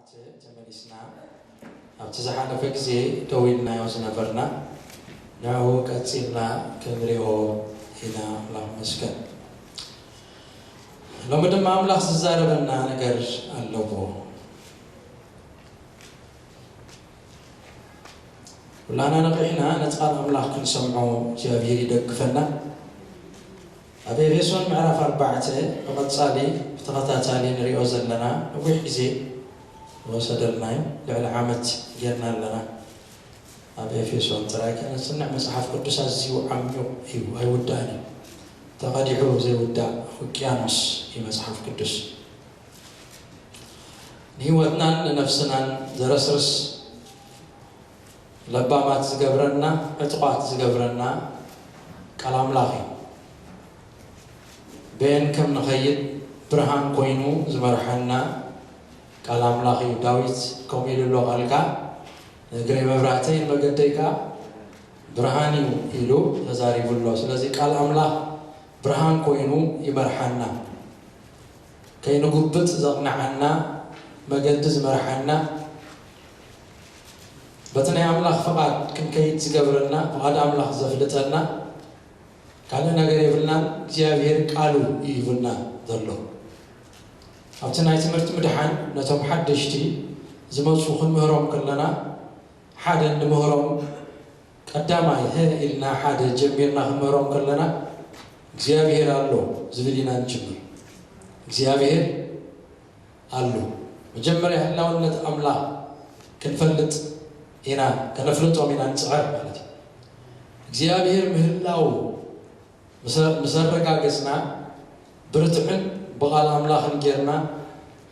ተመሊስና ኣብቲ ዝሓለፈ ግዜ ደው ኢልናዮ ዝነበርና ንዕኡ ቀጺልና ክንሪኦ ኢና። ኣምላኽ ይመስገን። ሎሚ ድማ ኣምላኽ ዝዛረበና ነገር ኣለዎ። ኩላና ነቒሕና ነቲ ቃል ኣምላኽ ክንሰምዖ እግዚኣብሔር ይደግፈና። ኣብ ኤፌሶን ምዕራፍ ኣርባዕተ ብቐጻሊ ብተኸታታሊ ንሪኦ ዘለና ነዊሕ ግዜ ዝወሰደልና እዩ። ልዕሊ ዓመት ጌርና ኣለና። ኣብ ኤፌሶን ጥራይ ከነጽንዕ መጽሓፍ ቅዱስ ኣዝዩ ዓሚቕ እዩ፣ ኣይውዳእን እዩ። ተቐዲሑ ዘይውዳእ ውቅያኖስ እዩ መጽሓፍ ቅዱስ። ንህይወትናን ንነፍስናን ዘረስርስ ለባማት ዝገብረና ዕጡቓት ዝገብረና ቃል ኣምላኽ እዩ። በየን ከም ንኸይድ ብርሃን ኮይኑ ዝመርሓና ቃል ኣምላኽ እዩ። ዳዊት ከምኡ ኢሉ ኣሎ ቃልካ ንእግረይ መብራህተይ ንመገደይ ከዓ ብርሃን እዩ ኢሉ ተዛሪቡ ኣሎ። ስለዚ ቃል ኣምላኽ ብርሃን ኮይኑ ይመርሓና፣ ከይንጉብጥ ዘቕንዓና፣ መገዲ ዝመርሓና፣ በቲ ናይ ኣምላኽ ፍቓድ ክንከይድ ዝገብረና፣ ፍቓድ ኣምላኽ ዘፍልጠና ካልእ ነገር የብልናን። እግዚኣብሔር ቃሉ እዩ ሂቡና ዘሎ። ኣብቲ ናይ ትምህርቲ ምድሓን ነቶም ሓደሽቲ ዝመፁ ክንምህሮም ከለና ሓደ እንምህሮም ቀዳማይ ሀ ኢልና ሓደ ጀሚርና ክንምህሮም ከለና እግዚኣብሔር ኣሎ ዝብል ኢና ንጅምር። እግዚኣብሔር ኣሎ። መጀመርያ ህላውነት ኣምላኽ ክንፈልጥ ኢና፣ ከነፍልጦም ኢና ንፅዕር ማለት እዩ። እግዚኣብሔር ምህላው ምስ ኣረጋገፅና ብርትዕን ብቓል ኣምላኽን ጌርና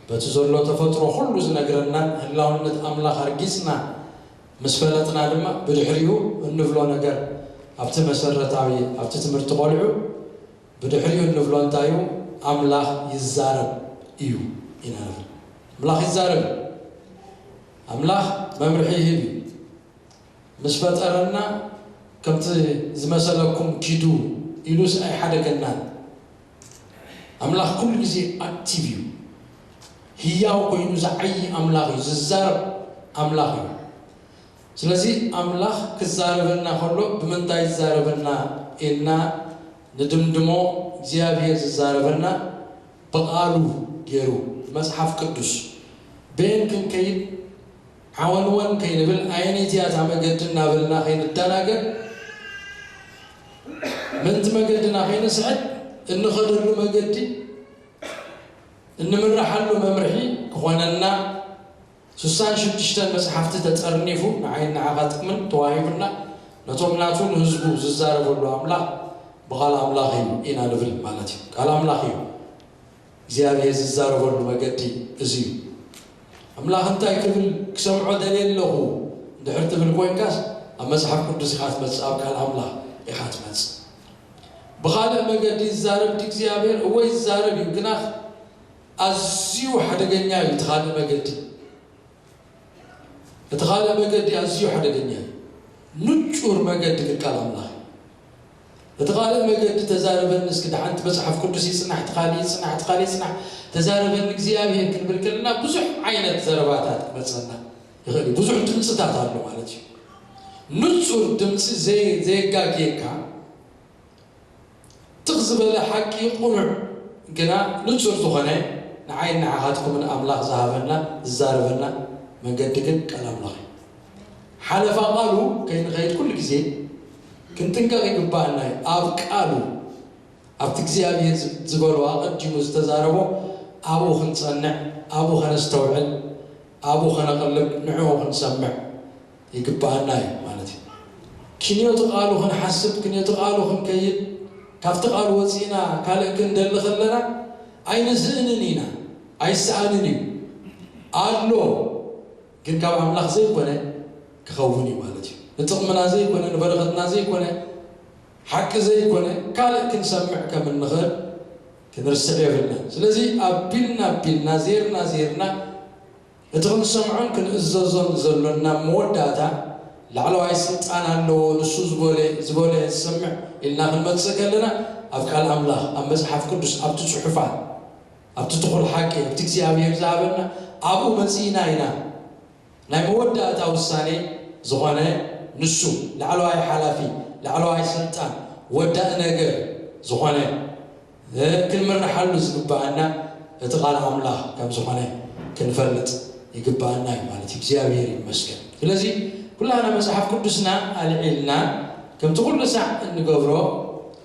በቲ ዘሎ ተፈጥሮ ኩሉ ዝነግረናን ህላውነት ኣምላኽ ኣርጊፅና ምስ ፈለጥና ድማ ብድሕሪኡ እንብሎ ነገር ኣብቲ መሰረታዊ ኣብቲ ትምህርቲ ቆልዑ ብድሕሪኡ እንብሎ እንታይ እዩ? ኣምላኽ ይዛረብ እዩ ኢና ንብል። ኣምላኽ ይዛረብ እዩ። ኣምላኽ መምርሒ ይህብ እዩ። ምስ ፈጠረና ከምቲ ዝመሰለኩም ኪዱ ኢሉስ ኣይሓደገናን። ኣምላኽ ኩሉ ግዜ ኣክቲቭ እዩ። ህያው ኮይኑ ዝዓዪ ኣምላኽ እዩ፣ ዝዛረብ ኣምላኽ እዩ። ስለዚ ኣምላኽ ክዛረበና ከሎ ብምንታይ ይዛረበና ኢልና ንድምድሞ፣ እግዚኣብሔር ዝዛረበና ብቓሉ ገይሩ፣ መጽሓፍ ቅዱስ። በየን ክንከይድ ዓወንወን ከይንብል ኣየነይቲ እያ እታ መገዲ እናበልና ከይንደናገር ምእንቲ መገድና ከይንስሕት እንኸደሉ መገዲ እንምርሓሉ መምርሒ ክኾነና ስሳን ሽዱሽተን መጽሓፍቲ ተጸርኒፉ ንዓይን ንዓኻ ጥቕምን ተዋሂቡና ነቶም ናቱ ንህዝቡ ዝዛረበሉ ኣምላኽ ብቓል ኣምላኽ እዩ ኢና ንብል ማለት እዩ። ቃል ኣምላኽ እዩ እግዚኣብሔር ዝዛረበሉ መገዲ እዚ እዩ። ኣምላኽ እንታይ ክብል ክሰምዖ ደልየ ኣለኹ እንድሕር ትብል ኮይንካስ ኣብ መጽሓፍ ቅዱስ ኢኻ ትመጽእ፣ ኣብ ቃል ኣምላኽ ኢኻ ትመጽእ። ብኻልእ መገዲ ይዛረብ እግዚኣብሔር እወ ይዛረብ እዩ ግና ኣዝዩ ሓደገኛ እዩ እቲ ካልእ መገዲ። እቲ ካልእ መገዲ ኣዝዩ ሓደገኛ እዩ። ንጹር መገዲ ግን ቃል ኣምላኽ እዩ። እቲ ካልእ መገዲ ተዛረበኒ እስኪ ደሓንቲ መጽሓፍ ቅዱስ ይጽናሕ እቲ ካልእ ይጽናሕ እቲ ካልእ ይጽናሕ ተዛረበኒ እግዚኣብሔር ክንብል ከለና ብዙሕ ዓይነት ዘረባታት ክመጸና ይኽእል እዩ። ብዙሕ ድምፅታት ኣሎ ማለት እዩ። ንጹር ድምፂ ዘየጋግየካ ትኽ ዝበለ ሓቂ ቁኑዕ ግና ንጹር ዝኾነ ንዓይን ንዓኻትኩምን ኣምላኽ ዝሃበና ዝዛረበና መንገዲ ግን ቃል ኣምላኽ እዩ። ሓለፋ ቃሉ ከይንኸይድ ኩሉ ግዜ ክንጥንቀቕ ይግባኣና እዩ። ኣብ ቃሉ ኣብቲ እግዚኣብሔር ዝበሎ ኣቐዲሙ ዝተዛረቦ ኣብኡ ክንጸንዕ ኣብኡ ከነስተውዕል ኣብኡ ከነቕልብ ንዕኡ ክንሰምዕ ይግባኣና እዩ ማለት እዩ። ክንዮቲ ቃሉ ክንሓስብ ክንዮቲ ቃሉ ክንከይድ ካብቲ ቃሉ ወፂእና ካልእ ክንደሊ ከለና ኣይንስእንን ኢና። ኣይሰኣንን እዩ ኣሎ ግን ካብ ኣምላኽ ዘይኮነ ክኸውን እዩ ማለት እዩ። ንጥቕምና ዘይኮነ ንበረኸትና ዘይኮነ ሓቂ ዘይኮነ ካልእ ክንሰምዕ ከም እንኽእል ክንርስዕ የብልና። ስለዚ ኣቢልና ኣቢልና ዜርና ዜርና እቲ ክንሰምዖን ክንእዘዞን ዘሎና መወዳእታ ላዕለዋይ ስልጣን ኣለዎ ንሱ ዝበለ ዝበለ ዝሰምዕ ኢልና ክንመጽእ ከለና ኣብ ቃል ኣምላኽ ኣብ መጽሓፍ ቅዱስ ኣብቲ ጽሑፋት ኣብቲ ትኹል ሓቂ ኣብቲ እግዚኣብሔር ዝሃበና ኣብኡ መጺእና ኢና። ናይ መወዳእታ ውሳኔ ዝኾነ ንሱ፣ ላዕለዋይ ሓላፊ፣ ላዕለዋይ ስልጣን፣ ወዳእ ነገር ዝኾነ፣ እ፣ ክንምርሓሉ ዝግባኣና እቲ ቃል ኣምላኽ ከም ዝኾነ ክንፈልጥ ይግባኣና እዩ ማለት እዩ። እግዚኣብሔር ይመስገን። ስለዚ ኩላና መጽሓፍ ቅዱስና ኣልዒልና ከምቲ ኩሉ ሳዕ እንገብሮ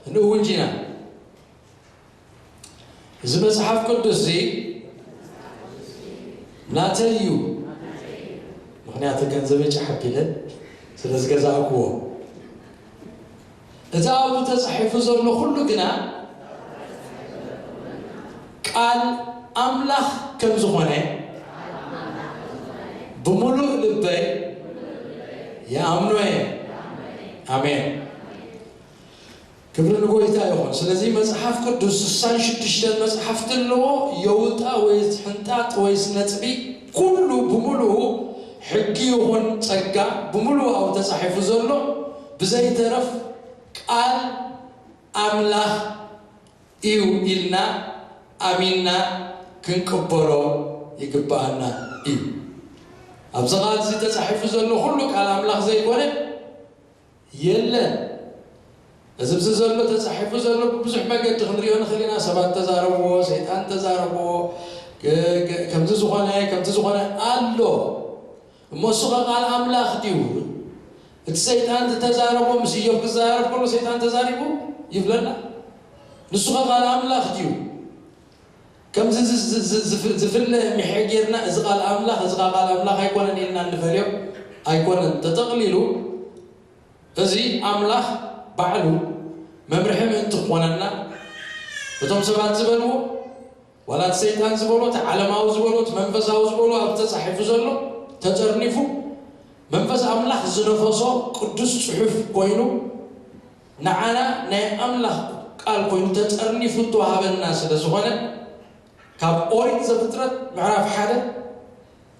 እንእውጅ ኢና። እዚ መጽሓፍ ቅዱስ እዚ ናተይ እዩ። ምኽንያቱ ገንዘበይ ጫሕ ኣቢለ ስለ ዝገዛእክዎ። እቲ ኣብኡ ተጻሒፉ ዘሎ ኩሉ ግና ቃል ኣምላኽ ከም ዝኾነ ብምሉእ ልበይ ይኣምኖ እየ። ኣሜን። ክብሪ ንጎይታ ይኹን። ስለዚ መጽሓፍ ቅዱስ ስሳን ሽዱሽተን መጽሓፍቲ ኣለዎ። የውጣ ወይስ ሕንጣጥ ወይስ ነጥቢ፣ ኩሉ ብምሉኡ ሕጊ ይኹን ጸጋ ብምሉኡ ኣብኡ ተጻሒፉ ዘሎ ብዘይተረፍ ቃል ኣምላኽ እዩ ኢልና ኣሚንና ክንቅበሎ ይግባኣና እዩ። ኣብዚ ቃል እዚ ተጻሒፉ ዘሎ ኩሉ ቃል ኣምላኽ ዘይኮነ የለን። እዚ ኣብዚ ዘሎ ተጻሒፉ ዘሎ ብብዙሕ መገዲ ክንሪኦ ንኽእል ኢና። ሰባት ተዛረብዎ፣ ሰይጣን ተዛረብዎ፣ ክ-፣ ክ-፣ ከምዚ ዝኾነ፣ ከምዚ ዝኾነ ኣሎ። እሞ እሱ ኸ ቃል ኣምላኽ ድዩ? እቲ ሰይጣን ዝተዛረቦ ምስ ኢዮብ ክዛረብ ከሎ ሰይጣን ተዛሪቡ ይብለና። ንሱ ኸ ቃል ኣምላኽ ድዩ? ከምዚ ዝ-፣ ዝ-፣ ዝ-፣ ዝፍ-፣ ዝፍለ ሚሐ ጌርና እዚ ቃል ኣምላኽ፣ እዚ ቃል ኣምላኽ ኣይኮነን ኢልና እንፈልዮ ኣይኮነን። ተጠቕሊሉ እዚ ኣምላኽ ባዕሉ መምርሒ ምእንቲ ክኾነና እቶም ሰባት ዝበልዎ ዋላ እቲ ሰይጣን ዝበሎ፣ እቲ ዓለማዊ ዝበሎ፣ እቲ መንፈሳዊ ዝበሎ ኣብ ተጻሒፉ ዘሎ ተጠርኒፉ መንፈስ ኣምላኽ ዝነፈሶ ቅዱስ ጽሑፍ ኮይኑ ንዓና ናይ ኣምላኽ ቃል ኮይኑ ተጠርኒፉ እተዋሃበና ስለ ዝኾነ ካብ ኦሪት ዘፍጥረት ምዕራፍ ሓደ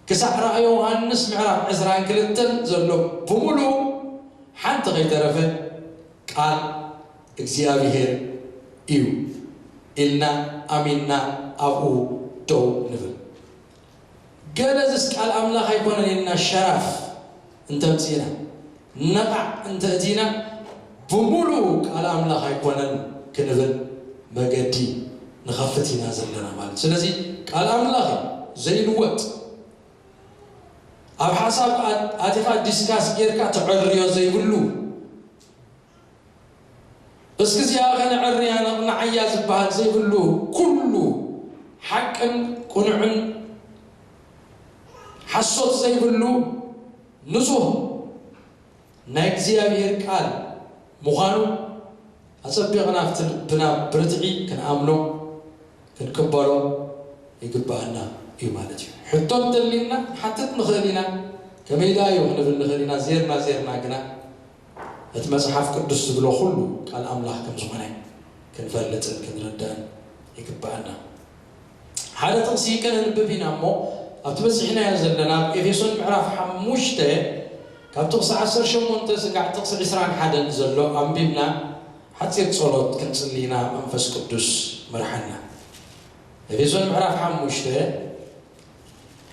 ክሳዕ ራእይ ዮሃንስ ምዕራፍ ዕስራን ክልተን ዘሎ ብምሉኡ ሓንቲ ከይተረፈ ቃል እግዚኣብሔር እዩ ኢልና ኣሚንና ኣብኡ ደው ንብል። ገለ ዝስ ቃል ኣምላኽ ኣይኮነን ኢልና ሸራፍ እንተምጺእና፣ ነቓዕ እንተእቲና፣ ብምሉኡ ቃል ኣምላኽ ኣይኮነን ክንብል መገዲ ንኸፍት ኢና ዘለና ማለት። ስለዚ ቃል ኣምላኽ እዩ ዘይልወጥ። ኣብ ሓሳብ ኣት-፣ ኣቲኻ ዲስካስ ጌርካ ትዕርዮ ዘይብሉ፣ እስኪ እዚኣ ከነዕርያ ነቕንዓያ ዝበሃል ዘይብሉ፣ ኩሉ ሓቅን ቅኑዕን ሓሶት ዘይብሉ ንጹህ ናይ እግዚኣብሔር ቃል ምዃኑ ኣጸቢቕና ኣብቲ ልብና ብርትዒ ክንኣምኖ ክንቅበሎ ይግባኣና እዩ ማለት እዩ። ሕቶ እንተልዩና ንሓትት ንኽእል ኢና። ከመይ ደኣ እዩ ክንብል ንኽእል ኢና። ዜርና ዜርና ግና እቲ መጽሓፍ ቅዱስ ዝብሎ ኩሉ ቃል ኣምላኽ ከም ዝኾነ ክንፈልጥን ክንርዳእን ይግባኣና። ሓደ ጥቕሲ ከነንብብ ኢና እሞ፣ ኣብቲ በጺሕናዮ ዘለና ኣብ ኤፌሶን ምዕራፍ ሓሙሽተ ካብ ጥቕሲ ዓሰርተ ሸሞንተ ስጋዕ ጥቕሲ ዕስራን ሓደን ዘሎ ኣንቢብና ሓጺር ጸሎት ክንጽሊ ኢና፣ መንፈስ ቅዱስ ምርሓና። ኤፌሶን ምዕራፍ ሓሙሽተ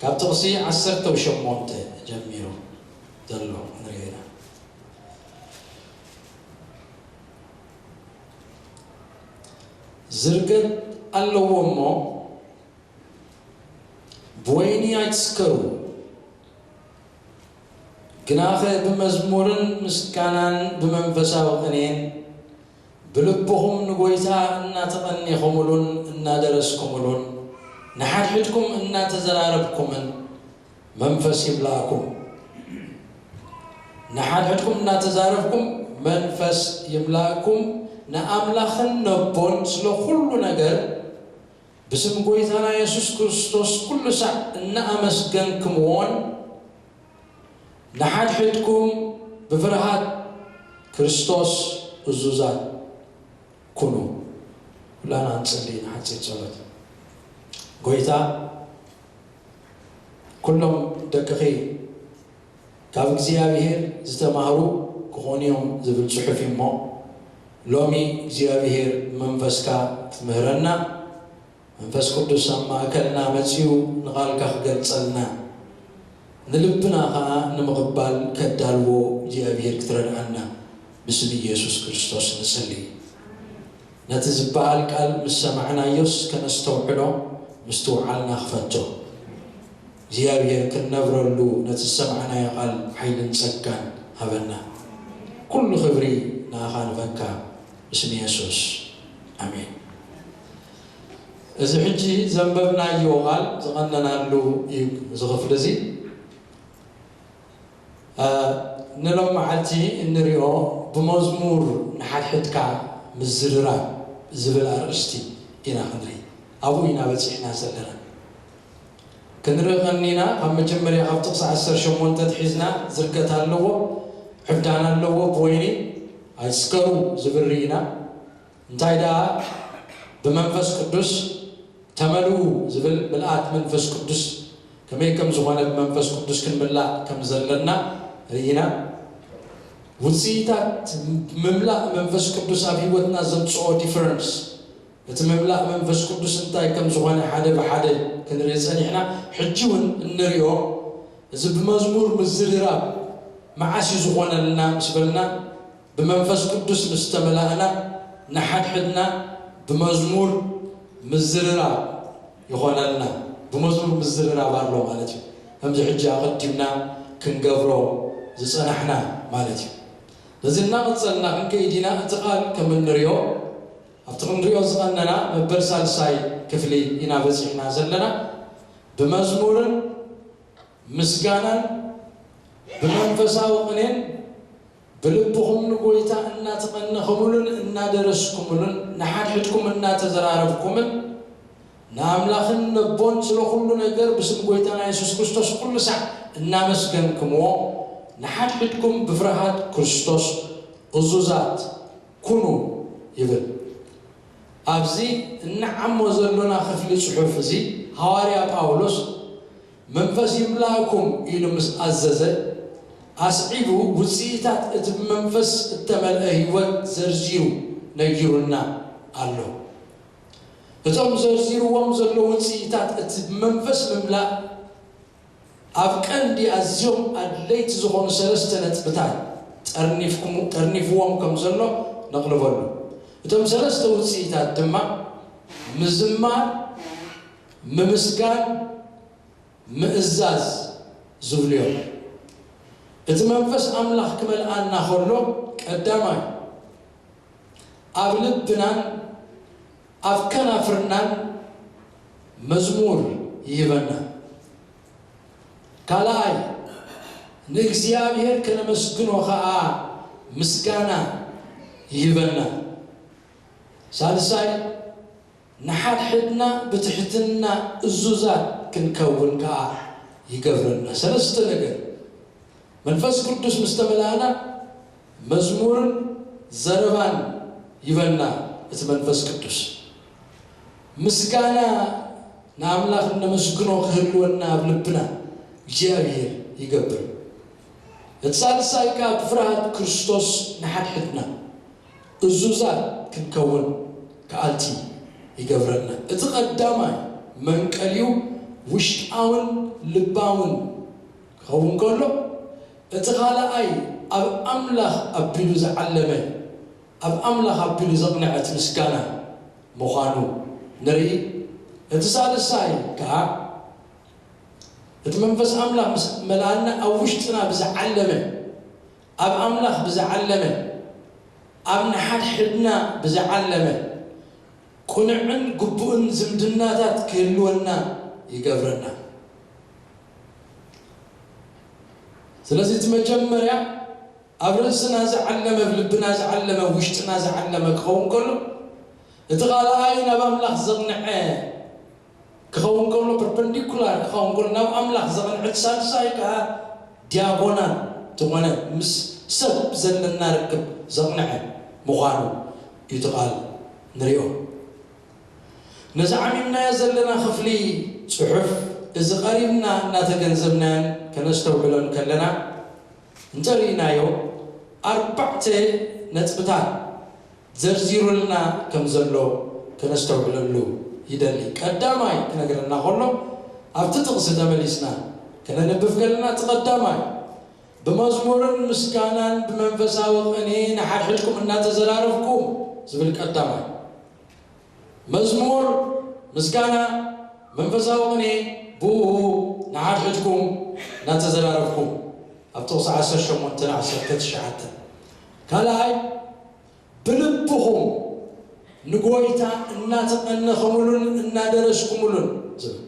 ካብ ጥቕሲ ዓሰርተ ሸሞንተ ጀሚሩ ዘሎ ንሪኦ ኢና። ዝርገት ኣለዎ እሞ ብወይኒ ኣይትስከሩ፣ ግናኸ ብመዝሙርን ምስጋናን ብመንፈሳዊ ቅኔን ብልብኹም ንጎይታ እናተቐኔኹምሉን እናደረስኩምሉን ንሓድሕድኩም እናተዘራረብኩምን መንፈስ ይምላእኩም። ንሓድሕድኩም እናተዛረብኩም መንፈስ ይምላእኩም፣ ንኣምላኽን ነቦን ስለ ኩሉ ነገር ብስም ጎይታና የሱስ ክርስቶስ ኩሉ ሳዕ እናኣመስገንክምዎን ንሓድሕድኩም ብፍርሃት ክርስቶስ እዙዛት ኩኑ። ኩላና ንጽሊ ንሓጺር ጸሎት። ጎይታ፣ ኩሎም ደቅኺ ካብ እግዚኣብሔር ዝተማህሩ ክኾኑ እዮም ዝብል ጽሑፍ እዩ እሞ፣ ሎሚ እግዚኣብሔር ብመንፈስካ ትምህረና፣ መንፈስ ቅዱስ ኣብ ማእከልና መጺኡ ንቓልካ ክገልጸልና፣ ንልብና ኸኣ ንምቕባል ከዳልዎ እግዚኣብሔር ክትረድኣና ብስም ኢየሱስ ክርስቶስ ንጽሊ። ነቲ ዝበሃል ቃል ምስ ሰማዕናዮስ ከነስተውዕሎ ምስትውዓልና ክፈቶ። እግዚኣብሔር ክንነብረሉ ነቲ ዝሰማዕናዮ ቃል ሓይልን ጸጋን ሃበና። ኩሉ ክብሪ ንኣኻ ንበካ ብስም የሱስ ኣሜን። እዚ ሕጂ ዘንበብናዮ ቃል ዝቐነናሉ እዩ። እዚ ክፍሊ እዚ ንሎም መዓልቲ እንሪኦ ብመዝሙር ንሓድሕድካ ምዝርራብ ዝብል ኣርእስቲ ኢና ክንርኢ። ኣብኡ ኢና በፂሕና ዘለና። ክንርኢ ቀኒና ካብ መጀመርያ ካብ ጥቕሲ ዓሰርተ ሸሞንተ ትሒዝና ዝርገት ኣለዎ፣ ዕብዳን ኣለዎ፣ ብወይኒ ኣይትስከሩ ዝብል ርኢና። እንታይ ደኣ ብመንፈስ ቅዱስ ተመልኡ ዝብል ምልኣት መንፈስ ቅዱስ ከመይ ከም ዝኾነ ብመንፈስ ቅዱስ ክንምላእ ከም ዘለና ርኢና። ውፅኢታት ምምላእ መንፈስ ቅዱስ ኣብ ህይወትና ዘምፅኦ ዲፈረንስ፣ እቲ ምምላእ መንፈስ ቅዱስ እንታይ ከም ዝኾነ ሓደ ብሓደ ክንርኢ ጸኒሕና። ሕጂ እውን እንሪኦ እዚ ብመዝሙር ምዝርራብ መዓስ እዩ ዝኾነልና ምስ በልና፣ ብመንፈስ ቅዱስ ምስ ተመላእና ንሓድሕድና ብመዝሙር ምዝርራብ ይኾነልና። ብመዝሙር ምዝርራብ ኣሎ ማለት እዩ። ከምዚ ሕጂ ኣቐዲምና ክንገብሮ ዝጸናሕና ማለት እዩ። በዚ እናቐጸልና ክንከይድ ኢና። እቲ ቃል ከም እንሪኦ ኣብቲ ክንሪኦ ዝቐነና መበል ሳልሳይ ክፍሊ ኢና በጺሕና ዘለና። ብመዝሙርን ምስጋናን ብመንፈሳዊ ቅኔን ብልብኹም ንጎይታ እናተቐነኹምሉን እናደረስኩምሉን ንሓድሕድኩም እናተዘራረብኩምን ንኣምላኽን ነቦን ስለ ኩሉ ነገር ብስም ጎይታና የሱስ ክርስቶስ ኩሉ ሳዕ እናመስገንኩምዎ ንሓድሕድኩም ብፍርሃት ክርስቶስ እዙዛት ኩኑ ይብል። ኣብዚ እንዓሞ ዘሎና ክፍሊ ጽሑፍ እዚ ሃዋርያ ጳውሎስ መንፈስ ይምላእኩም ኢሉ ምስ ኣዘዘ ኣስዒቡ ውጽኢታት እቲ ብመንፈስ እተመልአ ህይወት ዘርዚሩ ነጊሩና ኣሎ። እቶም ዘርዚርዎም ዘሎ ውጽኢታት እቲ ብመንፈስ ምምላእ ኣብ ቀንዲ ኣዝዮም ኣድለይቲ ዝኾኑ ሰለስተ ነጥብታት ጠርኒፍኩም- ጠርኒፍዎም ከም ዘሎ ነቕልበሉ። እቶም ሰለስተ ውጽኢታት ድማ ምዝማር፣ ምምስጋን፣ ምእዛዝ ዝብሉ እዮም። እቲ መንፈስ ኣምላኽ ክመልኣና ከሎ ቀዳማይ ኣብ ልብናን ኣብ ከናፍርናን መዝሙር ይህበና። ካልኣይ ንእግዚኣብሔር ከነመስግኖ ኸኣ ምስጋና ይህበና። ሳልሳይ ንሓድሕድና ብትሕትና እዙዛት ክንከውን ከኣ ይገብረና። ሰለስተ ነገር መንፈስ ቅዱስ ምስ ተመላእና መዝሙርን ዘረባን ይበና እቲ መንፈስ ቅዱስ። ምስጋና ንኣምላኽ እነመስግኖ ክህልወና ኣብ ልብና እግዚኣብሔር ይገብር። እቲ ሳልሳይ ከኣ ብፍርሃት ክርስቶስ ንሓድሕድና እዙዛት ክንከውን ከኣልቲ ይገብረና። እቲ ቀዳማይ መንቀሊኡ ውሽጣውን ልባውን ክኸውን ከሎ፣ እቲ ካልኣይ ኣብ ኣምላኽ ኣቢሉ ዝዓለመ፣ ኣብ ኣምላኽ ኣቢሉ ዘቕነዐ እቲ ምስጋና ምዃኑ ንርኢ። እቲ ሳልሳይ ከኣ እቲ መንፈስ ኣምላኽ ምስ መላኣና ኣብ ውሽጥና ብዝዓለመ፣ ኣብ ኣምላኽ ብዝዓለመ፣ ኣብ ንሓድሕድና ብዝዓለመ ቅኑዕን ግቡእን ዝምድናታት ክህልወና ይገብረና። ስለዚ እቲ መጀመርያ ኣብ ርእስና ዝዓለመ፣ ኣብ ልብና ዝዓለመ፣ ኣብ ውሽጥና ዝዓለመ ክኸውን ከሎ፣ እቲ ካልኣይ ናብ ኣምላኽ ዘቕንዐ ክኸውን ከሎ፣ ፐርፐንዲኩላር ክኸውን ከሎ ናብ ኣምላኽ ዘቕንዐ፣ እቲ ሳልሳይ ከኣ ዲያጎናል ዝኾነ ምስ ሰብ ዘለና ርክብ ዘቕንዐ ምዃኑ እዩ እቲ ቃል ንሪኦ። ነዚ ዓሚምናዮ ዘለና ክፍሊ ጽሑፍ እዚ ቀሪብና እናተገንዘብናዮን ከነስተውዕሎን ከለና እንተርኢናዮ ኣርባዕተ ነጥብታት ዘርዚሩልና ከም ዘሎ ከነስተውዕለሉ ይደሊ። ቀዳማይ ክነግረና ከሎ ኣብቲ ጥቕሲ ተመሊስና ክነንብብ ከለና፣ እቲ ቀዳማይ ብመዝሙርን ምስጋናን ብመንፈሳዊ ቅኔ ንሓድሕድኩም እናተዘራረብኩም ዝብል ቀዳማይ። መዝሙር፣ ምስጋና፣ መንፈሳዊ ቅኔ ብኡ ንሓድሕድኩም እናተዘራረብኩም፣ ኣብ ጥቕሲ ዓሰርተ ሸሞንተ ንዓሰርተ ትሽዓተ። ካልኣይ፣ ብልብኹም ንጎይታ እናተቐነኸምሉን እናደረስኩምሉን ዝብል።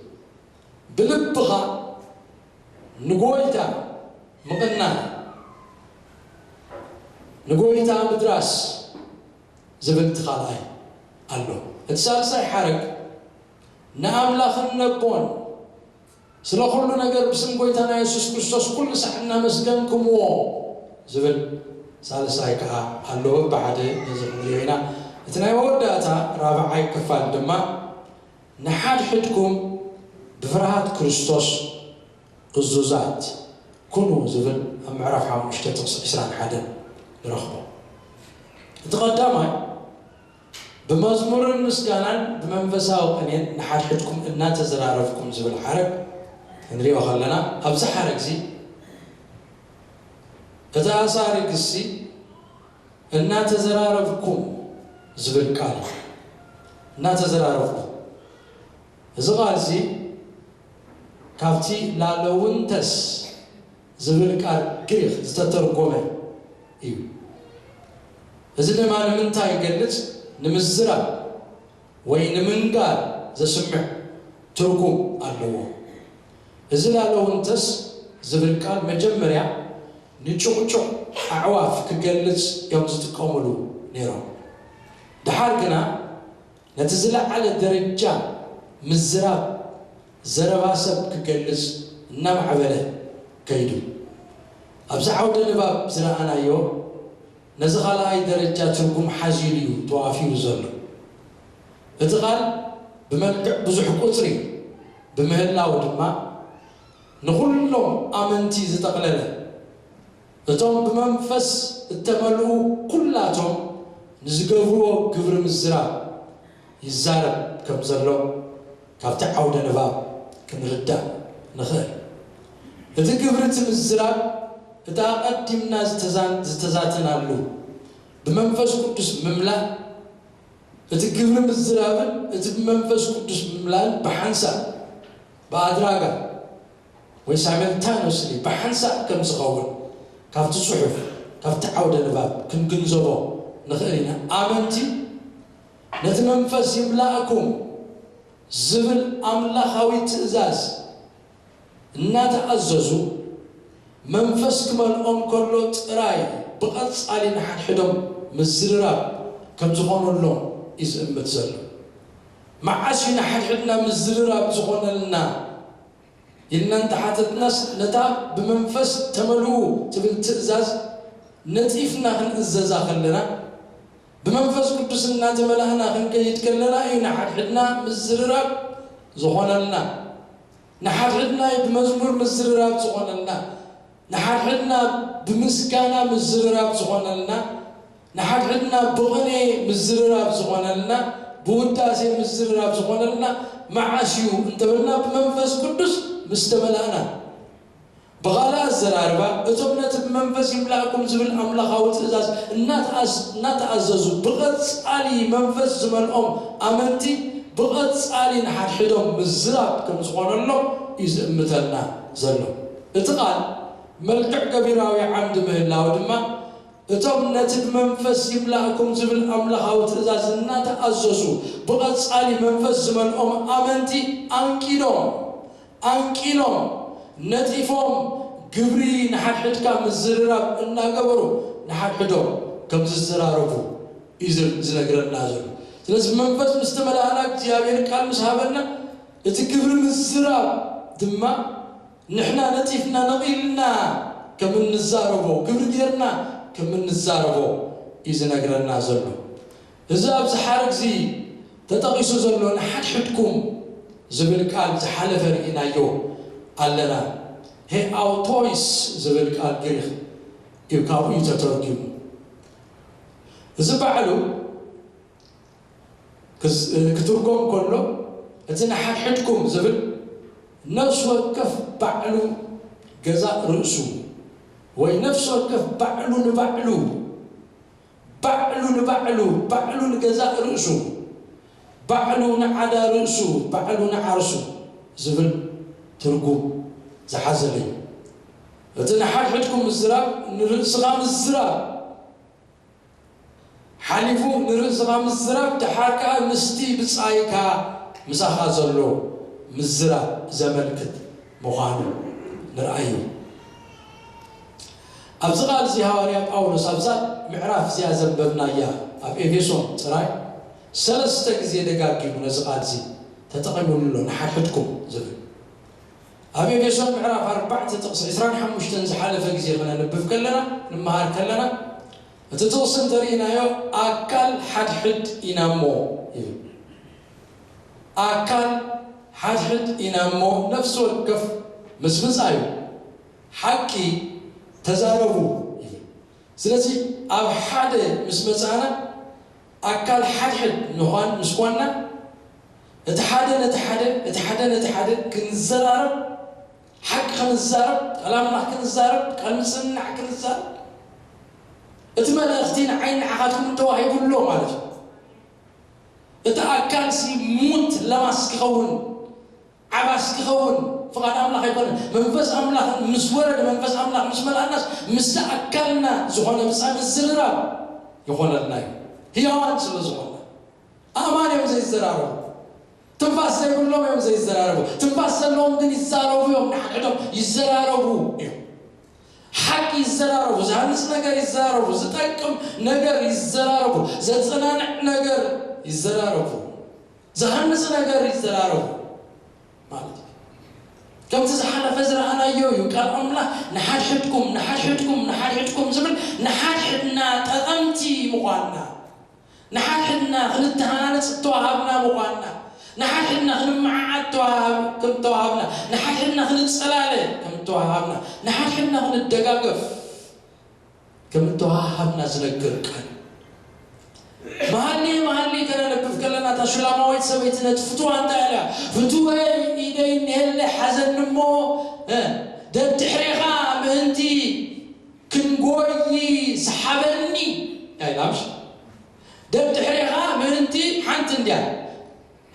ብልብኻ ንጎይታ ምቕናይ፣ ንጎይታ ምድራስ ዝብል እቲ ካልኣይ ኣሎ። እቲ ሳልሳይ ሓረግ ንኣምላኽን ነቦን ስለ ኩሉ ነገር ብስም ጎይታና የሱስ ክርስቶስ ኩሉ ሳዕ እናመስገንኩምዎ ዝብል ሳልሳይ ከኣ ኣሎ። ብሓደ ነዚ ክንሪኦ ኢና። እቲ ናይ መወዳእታ ራብዓይ ክፋል ድማ ንሓድሕድኩም ብፍርሃት ክርስቶስ እዙዛት ኩኑ ዝብል ኣብ ምዕራፍ ሓሙሽተ ጥቕሲ ዕስራን ሓደን ንረኽቦ። እቲ ቀዳማይ ብመዝሙርን ምስጋናን ብመንፈሳዊ ቅኔን ንሓድሕድኩም እናተዘራረብኩም ዝብል ሓረግ ክንሪኦ ከለና፣ ኣብዚ ሓረግ እዚ እቲ ኣሳሪ ግሲ እናተዘራረብኩም ዝብል ቃል እዩ። እናተዘራረብኩም፣ እዚ ቃል እዚ ካብቲ ላለውንተስ ዝብል ቃል ግሪክ ዝተተርጎመ እዩ። እዚ ድማ ንምንታይ ይገልጽ? ንምዝራብ ወይ ንምንጋር ዘስምዕ ትርጉም ኣለዎ። እዚ ላለውንተስ ዝብል ቃል መጀመርያ ንጭቕጭቕ ኣዕዋፍ ክገልጽ እዮም ዝጥቀምሉ ነይሮም። ደሓር ግና ነቲ ዝለዓለ ደረጃ ምዝራብ ዘረባ ሰብ ክገልጽ እናማዕበለ ከይዱ። ኣብዚ ዓውደ ንባብ ዝረኣናዮ ነዚ ካልኣይ ደረጃ ትርጉም ሓዚሉ እዩ ተዋፊሩ ዘሎ። እቲ ቃል ብመልክዕ ብዙሕ ቁጽሪ ብምህላው ድማ ንኹሎም ኣመንቲ ዝጠቕለለ፣ እቶም ብመንፈስ እተመልኡ ኩላቶም ንዝገብርዎ ግብሪ ምዝራብ ይዛረብ ከም ዘሎ ካብቲ ዓውደ ንባብ ክንርዳእ ንኽእል። እቲ ግብሪ እቲ ምዝራብ፣ እቲ ኣቐዲምና ዝተዛን-፣ ዝተዛተናሉ፣ ብመንፈስ ቅዱስ ምምላእ፣ እቲ ግብሪ ምዝራብን እቲ ብመንፈስ ቅዱስ ምምላእን ብሓንሳብ፣ ብኣድራጋ ወይ ሳይመልታኖስሊ ብሓንሳብ ከም ዝኸውን ካብቲ ጽሑፍ፣ ካብቲ ዓውደ ንባብ ክንግንዘቦ ንኽእል ኢና። ኣመንቲ ነቲ መንፈስ ይምላእኩም ዝብል ኣምላኻዊ ትእዛዝ እናተኣዘዙ፣ መንፈስ ክመልኦም ከሎ ጥራይ ብቐጻሊ ንሓድሕዶም ምዝርራብ ከም ዝኾነሎም እዩ ዝእምት ዘሎ። መዓስ እዩ ንሓድሕድና ምዝርራብ ዝኾነልና ኢልና እንተሓተትናስ፣ ነታ ብመንፈስ ተመልኡ ትብል ትእዛዝ ነጢፍና ክንእዘዛ ከለና፣ ብመንፈስ ቅዱስ እናተመላእና ክንከይድ ከለና እዩ ንሓድሕድና ምዝርራብ ዝኾነልና። ንሓድሕድና እዩ ብመዝሙር ምዝርራብ ዝኾነልና። ንሓድሕድና ብምስጋና ምዝርራብ ዝኾነልና። ንሓድሕድና ብቕኔ ምዝርራብ ዝኾነልና፣ ብውዳሴ ምዝርራብ ዝኾነልና መዓስ እዩ እንተበልና፣ ብመንፈስ ቅዱስ ምስ ተመላእና። ብኻልእ ኣዘራርባ፣ እቶም ነቲ ብመንፈስ ይምላእኩም ዝብል ኣምላኻዊ ትእዛዝ እናተኣዝ-፣ እናተኣዘዙ፣ ብቐጻሊ መንፈስ ዝመልኦም ኣመንቲ ብቐጻሊ ንሓድሕዶም ምዝራብ ከም ዝኾነሎም እዩ ዝእምተልና ዘሎ። እቲ ቃል መልክዕ ገቢራዊ ዓምዲ ምህላው ድማ፣ እቶም ነቲ ብመንፈስ ይምላእኩም ዝብል ኣምላኻዊ ትእዛዝ እናተኣዘዙ፣ ብቐጻሊ መንፈስ ዝመልኦም ኣመንቲ ኣንቂዶም፣ ኣንቂሎም፣ ነጢፎም፣ ግብሪ ንሓድሕድካ ምዝርራብ እናገበሩ ንሓድሕዶም ከም ዝዘራረቡ እዩ ዝር-፣ ዝነግረና ዘሎ። ስለዚ ብመንፈስ ምስ ተመላእና፣ እግዚኣብሔር ቃል ምስ ሃበና፣ እቲ ግብሪ ምዝራብ ድማ ንሕና ነጢፍና ነቒልና ከም እንዛረቦ፣ ግብሪ ጌርና ከም እንዛረቦ እዩ ዝነግረና ዘሎ። እዚ ኣብዚ ሓረግ እዚ ተጠቒሱ ዘሎ ንሓድሕድኩም ዝብል ቃል ዝሓለፈ ርኢናዮ ኣለና። ሄ ኣውቶይስ ዝብል ቃል ግሪክ እዩ፣ ካብኡ እዩ ተተርጉሙ። እዚ ባዕሉ ክዝ-፣ ክትርጎም ከሎ፣ እቲ ንሓድሕድኩም ዝብል ነፍሲ ወከፍ ባዕሉ ገዛእ ርእሱ ወይ ነፍሲ ወከፍ ባዕሉ ንባዕሉ ባዕሉ ንባዕሉ ባዕሉ ንገዛእ ርእሱ ባዕሉ ንዓዳ ርእሱ ባዕሉ ንዓርሱ ዝብል ትርጉም ዝሓዘለ እዩ። እቲ ንሓድሕድኩም ምዝራብ ንርእስኻ ምዝራብ ሓሊፉ ንርእስኻ ምዝራብ ደሓር ከኣ ምስቲ ብጻይካ ምሳኻ ዘሎ ምዝራብ ዘመልክት ምዃኑ ንርኣዮ። ኣብዚ ቃል እዚ ሃዋርያ ጳውሎስ ኣብዛ ምዕራፍ እዚኣ ዘንበብናያ ኣብ ኤፌሶን ጥራይ ሰለስተ ግዜ ደጋጊሙ ነዚ ቃል እዚ ተጠቒሙሉ ኣሎ፣ ንሓድሕድኩም ዝብል። ኣብ ኤፌሶን ምዕራፍ ኣርባዕተ ጥቕሲ ዕስራን ሓሙሽተን ዝሓለፈ ግዜ ክነንብብ ከለና፣ ንመሃር ከለና፣ እቲ ጥቕሲ እንተርኢናዮ ኣካል ሓድሕድ ኢና እሞ ይብል። ኣካል ሓድሕድ ኢና እሞ ነፍሲ ወከፍ ምስ ምጻዩ ሓቂ ተዛረቡ ይብል። ስለዚ ኣብ ሓደ ምስ መጻና ኣካል ሓድሕድ ንዃን ምስ ኳንና እቲ ሓደ ነቲ ሓደ እቲ ሓደ ነቲ ሓደ ክንዘራረብ ሓቂ ክንዛረብ ቃል ኣምላኽ ክንዛረብ ቃል ምጽንናዕ ክንዛረብ እቲ መልእኽቲ ንዓይ ንዓኻትኩም ተዋሂቡ ኣሎ ማለት እዩ። እቲ ኣካል ሲ ሙት ለማስ ክኸውን ዓባስ ክኸውን ፍቓድ ኣምላኽ ኣይኮነን። መንፈስ ኣምላኽ ምስ ወረደ መንፈስ ኣምላኽ ምስ መልኣናስ ምስቲ ኣካልና ዝኾነ ብጻ ምዝርራብ ይኾነልና እዩ። ህያዋን ስለ ዝኾነ ኣእማን እዮም ዘይዘራረቡ። ትንፋስ ዘይብሎም እዮም ዘይዘራረቡ። ትንፋስ ዘለዎም ግን ይዛረቡ እዮም። ንሓድሕዶም ይዘራረቡ እዮም። ሓቂ ይዘራረቡ። ዝሃንጽ ነገር ይዘራረቡ። ዝጠቅም ነገር ይዘራረቡ። ዘጸናንዕ ነገር ይዘራረቡ። ዝሃንጽ ነገር ይዘራረቡ ማለት እዩ። ከምቲ ዝሓለፈ ዝረኣናዮ እዩ። ቃል ኣምላኽ ንሓድሕድኩም ንሓድሕድኩም ንሓድሕድኩም ዝብል ንሓድሕድና ጠቐምቲ ምዃንና ንሓድሕድና ክንተሃነጽ እተዋሃብና ምዃንና ንሓድሕድና ክንመዓዓድ ተዋሃብ- ከም እተዋሃብና ንሓድሕድና ክንጸላለ ከም እተዋሃብና ንሓድሕድና ክንደጋገፍ ከም እተዋሃብና ዝነግር ቃል እዩ። መሃሊ መሃሊ ከነንብብ ከለና እታ ሹላማዊት ሰበይቲ ነቲ ፍትዋ እንታይ ኢላ ፍትወይ ኢደይ እኒሀለ ሓዘኒ እሞ ደድሕሬኻ ምእንቲ ክንጎይ ሰሓበኒ ኣይላምሽ ደድሕሬኻ ምእንቲ ሓንቲ እንድያ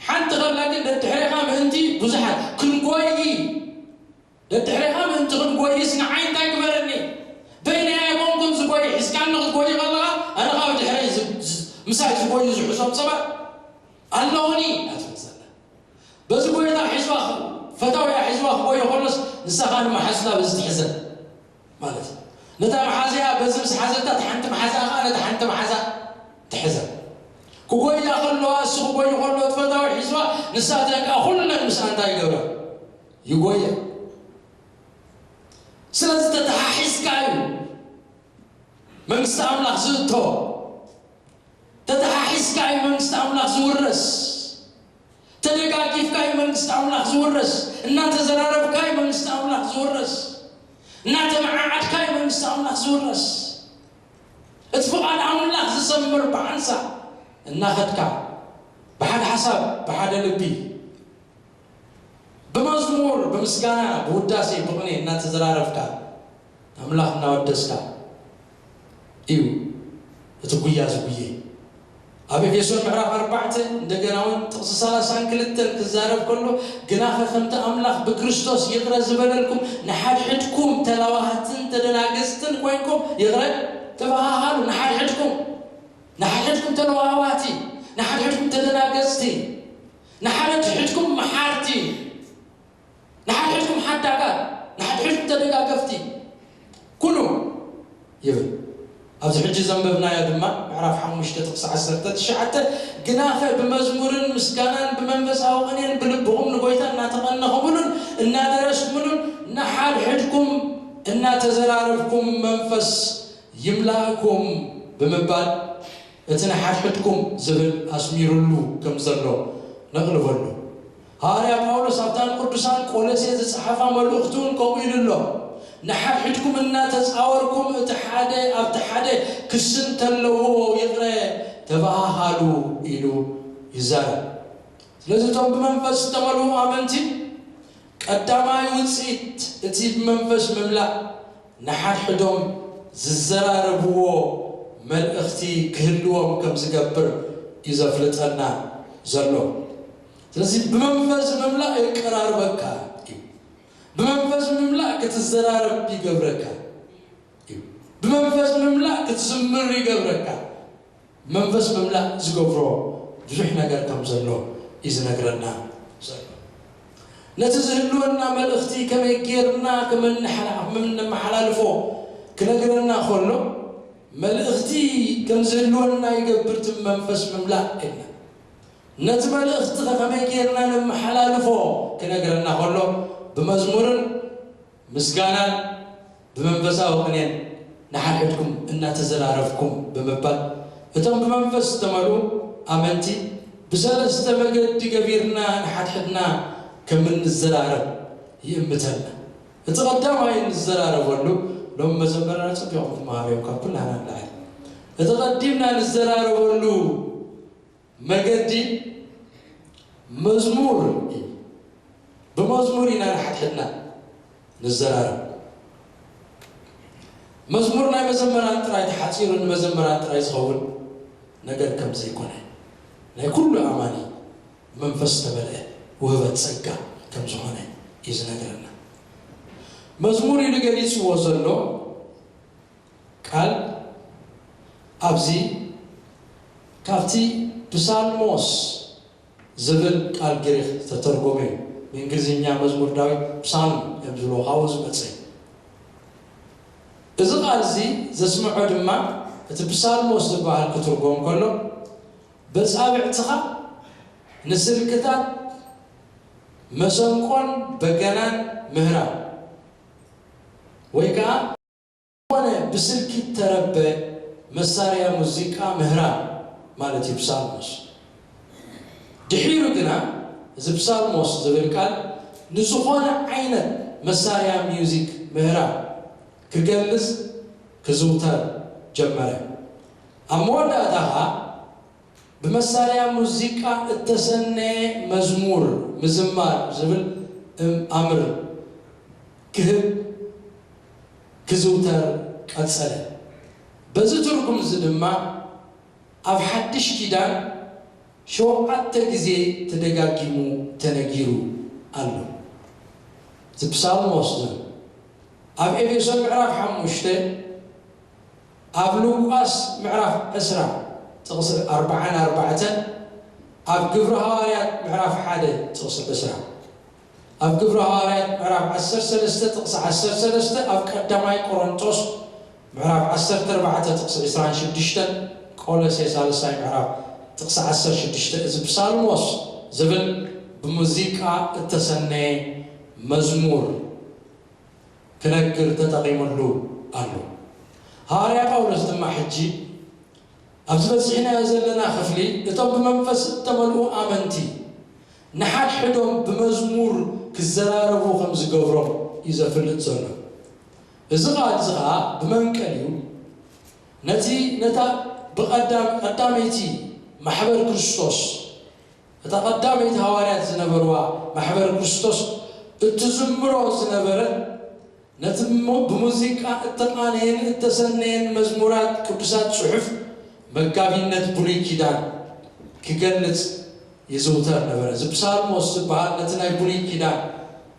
ሓንቲ ከላ ግን ደድሕሬኻ ምእንቲ ብዙሓት ክንጎይ ደድሕሬኻ ምእንቲ ክንጎይስ ንዓይ እንታይ ግበረኒ በይነይ ኣይኮንኩን ዝጎይ ሒዝካኒ ክትጎይ ከለኻ ኣነ ካብ ድሕረይ ምሳይ ዝጎዩ ዝሕዞም ሰባት ኣለውኒ ኣትብል ዘላ በዚ ጎይታ ሒዝዋ ፈታውያ ሒዝዋ ክጎይ ከሎስ ንሳኻ ንመሓዝታ በዚ ትሕዘ ማለት እዩ። ነታ መሓዝያ በዚ ምስ ሓዘታ እቲ ሓንቲ መሓዛ ኸዓ ነቲ ሓንቲ መሓዛ ትሕዘ። ክጎያ ከለዋ እሱ ክጎይ ከሎ እቲ ፈታዊ ሒዝዋ ንሳ እቲአን ከዓ ኩለን ምስኣ እንታይ ይገብራ ይጎየ። ስለዚ ተተሓሒዝካ እዩ መንግስቲ ኣምላኽ ዝእቶ። ተተሓሒዝካ እዩ መንግስቲ ኣምላኽ ዝውረስ። ተደጋጊፍካ እዩ መንግስቲ ኣምላኽ ዝውረስ። እናተዘራረብካ እዩ መንግስቲ ኣምላኽ ዝውረስ። እናተመዓዓድካ እዩ መንግስቲ ኣምላኽ ዝውረስ። እቲ ፍቓድ ኣምላኽ ዝሰምር ብሓንሳብ እናኸድካ ብሓደ ሓሳብ ብሓደ ልቢ ብመዝሙር ብምስጋና ብውዳሴ ብቕኔ እናተዘራረብካ ኣምላኽ እናወደስካ እዩ እቲ ጉያ ዝጉየ። ኣብ ኤፌሶን ምዕራፍ ኣርባዕተ እንደገና እውን ጥቕሲ ሰላሳን ክልተን ክዛረብ ከሎ ግናኸ ከምቲ ኣምላኽ ብክርስቶስ ይቕረ ዝበለልኩም ንሓድሕድኩም ተላዋህትን ተደናገጽትን ኮይንኩም ይቕረ ተበሃሃሉ። ንሓድሕድኩም ንሓድሕድኩም ተለዋዋቲ፣ ንሓድሕድኩም ተደናገጽቲ፣ ንሓድሕድኩም መሓርቲ፣ ንሓድሕድኩም ሓዳጋት፣ ንሓድሕድኩም ተደጋገፍቲ ኩኑ ይብል። ኣብዚ ሕጂ ዘንበብናዮ ድማ ምዕራፍ ሓሙሽተ ጥቕሲ ዓሰርተ ትሽዓተ ግናኸ ብመዝሙርን ምስጋናን ብመንፈሳዊ ቅኔን ብልብኹም ንጎይታ እናተቐነኹምሉን እናደረስኩምሉን ንሓድሕድኩም እናተዘራረብኩም መንፈስ ይምላእኩም ብምባል እቲ ንሓድሕድኩም ዝብል ኣስሚሩሉ ከም ዘሎ ነቕልበሉ። ሃዋርያ ጳውሎስ ኣብታ ንቅዱሳን ቆሎሴ ዝጸሓፋ መልእኽቱ እውን ከምኡ ኢሉ ኣሎ። ንሓድሕድኩም እናተጻወርኩም እቲ ሓደ ኣብቲ ሓደ ክሲ እንተለዎ ይቕረ ተበሃሃሉ ኢሉ ይዛረብ። ስለዚ እቶም ብመንፈስ ዝተመልኡ ኣመንቲ ቀዳማይ ውፅኢት እቲ ብመንፈስ ምምላእ ንሓድሕዶም ዝዘራረብዎ መልእኽቲ ክህልዎም ከም ዝገብር እዩ ዘፍልጠና ዘሎ። ስለዚ ብመንፈስ ምምላእ የቀራርበካ እዩ። ብመንፈስ ምምላእ ክትዘራረብ ይገብረካ እዩ። ብመንፈስ ምምላእ ክትዝምር ይገብረካ። መንፈስ ምምላእ ዝገብሮ ብዙሕ ነገር ከም ዘሎ እዩ ዝነግረና ዘሎ። ነቲ ዝህልወና መልእኽቲ ከመይ ጌርና ከም እንሓላ-፣ ከም እነመሓላልፎ ክነግረና ከሎ፣ መልእኽቲ ከም ዝህልወና ይገብር እቲ መንፈስ ምምላእ ኢልና። ነቲ መልእኽቲ ከ ከመይ ጌርና ነመሓላልፎ ክነግረና ከሎ፣ ብመዝሙርን ምስጋናን ብመንፈሳዊ ቅኔን ንሓድሕድኩም እናተዘራረብኩም ብምባል፣ እቶም ብመንፈስ ዝተመልኡ ኣመንቲ ብሰለስተ መገዲ ገቢርና ንሓድሕድና ከም እንዘራረብ ይእምተና። እቲ ቀዳማይ እንዘራረበሉ፣ ሎም መዘመርና ጸቢቖም ክመሃሩ እዮም ካብ ኩላህና ንላዕሊ። እቲ ቀዲምና ንዘራረበሉ መገዲ መዝሙር እዩ። ብመዝሙር ኢና ንሓድሕድና ንዘራረብ። መዝሙር ናይ መዘመራን ጥራይ ተሓጺሩ ንመዘመራን ጥራይ ዝኸውን ነገር ከም ዘይኮነ፣ ናይ ኩሉ ኣማኒ መንፈስ ዝተመልአ ውህበት ጸጋ ከም ዝኾነ እዩ ዝነግረና። መዝሙር ኢሉ ገሊጽዎ ዘሎ ቃል ኣብዚ ካብቲ ፕሳልሞስ ዝብል ቃል ግሪኽ ዝተተርጎመ እዩ። ብእንግሊዝኛ መዝሙር ዳዊት ፕሳልም እዮም ዝብሎ፣ ካብኡ ዝመጸ እዩ። እዚ ቃል እዚ ዘስምዖ ድማ እቲ ፕሳልሞስ ዝበሃል ክትርጎም ከሎ፣ በጻብዕትኻ ንስልክታት መሰንቆን በገናን ምህራም ወይ ከኣ ዝኾነ ብስልኪ እተረበ መሳርያ ሙዚቃ ምህራም ማለት እዩ ፕሳልሞስ። ድሒሩ ግና እዚ ፕሳልሞስ ዝብል ቃል ንዝኾነ ዓይነት መሳርያ ሚውዚክ ምህራም ክገልጽ ክዝውተር ጀመረ። ኣብ መወዳእታ ኸኣ ብመሳርያ ሙዚቃ እተሰነየ መዝሙር ምዝማር ዝብል እም-፣ ኣምር ክህብ ክዝውተር ቀጸለ። በዚ ትርጉም እዚ ድማ ኣብ ሓድሽ ኪዳን ሸውዓተ ግዜ ተደጋጊሙ ተነጊሩ ኣሎ። እዚ ፕሳልሞስ ዝብል ኣብ ኤፌሶን ምዕራፍ ሓሙሽተ፣ ኣብ ሉቃስ ምዕራፍ ዕስራ ጥቕሲ ኣርብዓን ኣርባዕተን፣ ኣብ ግብሪ ሃዋርያት ምዕራፍ ሓደ ጥቕሲ ዕስራ፣ ኣብ ግብሪ ሃዋርያት ምዕራፍ ዓሰርተ ሰለስተ ጥቕሲ ዓሰርተ ሰለስተ፣ ኣብ ቀዳማይ ቆሮንቶስ ምዕራፍ ዓሰርተ ኣርባዕተ ጥቕሲ ዕስራን ሽዱሽተን፣ ቆሎሴ ሳልሳይ ምዕራፍ ጥቕሲ ዓሰርተ ሽዱሽተ፣ እዚ ፕሳልሞስ ዝብል ብሙዚቃ እተሰነየ መዝሙር ክነግር ተጠቒሙሉ ኣሎ። ሃዋርያ ጳውሎስ ድማ ሕጂ ኣብዚ በጺሕናዮ ዘለና ክፍሊ፣ እቶም ብመንፈስ እተመልኡ ኣመንቲ ንሓድሕዶም ብመዝሙር ክዘራረቡ ከም ዝገብሮም እዩ ዘፍልጥ ዘሎ። እዚ ቃል እዚ ኸኣ ብመንቀሊኡ ነቲ፣ ነታ ብቐዳም-፣ ቀዳመይቲ ማሕበር ክርስቶስ፣ እታ ቀዳመይቲ ሃዋርያት ዝነበርዋ ማሕበር ክርስቶስ እትዝምሮ ዝነበረ፣ ነቲ ሙ-፣ ብሙዚቃ እተቓነየን እተሰነየን መዝሙራት ቅዱሳት ጽሑፍ መጋቢነት ብሉይ ኪዳን ክገልጽ ይዝውተር ነበረ። እዚ ፕሳልሞስ ዝበሃል ነቲ ናይ ብሉይ ኪዳን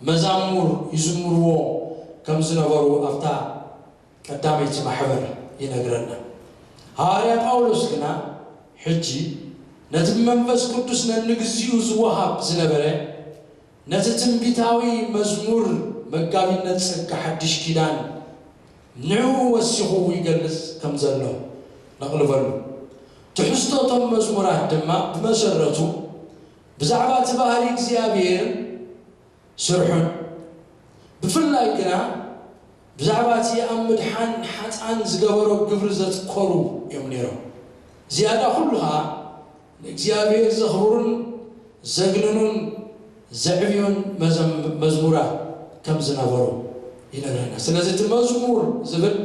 መዛሙር ይዝምርዎ ከም ዝነበሩ ኣብታ ቀዳመይቲ ማሕበር ይነግረና። ሃዋርያ ጳውሎስ ግና ሕጂ ነቲ ብመንፈስ ቅዱስ ነንግዚኡ ዝወሃብ ዝነበረ ነቲ ትንቢታዊ መዝሙር መጋቢነት ጸጋ ሓድሽ ኪዳን ንዕኡ ወሲኹ ይገልጽ ከም ዘሎ ነቕልበሉ። ትሕዝቶ እቶም መዝሙራት ድማ ብመሰረቱ ብዛዕባ እቲ ባህሪ እግዚኣብሔር ስርሑን፣ ብፍላይ ግና ብዛዕባ እቲ ኣብ ምድሓን ሓጥኣን ዝገበሮ ግብሪ ዘትኮሩ እዮም ነይሮም። ዝያዳ ኩሉ ኸኣ ንእግዚኣብሔር ዘኽብሩን ዘግንኑን ዘዕብዩን መዘም-፣ መዝሙራት ከም ዝነበሩ ይነግረና። ስለዚ እቲ መዝሙር ዝብል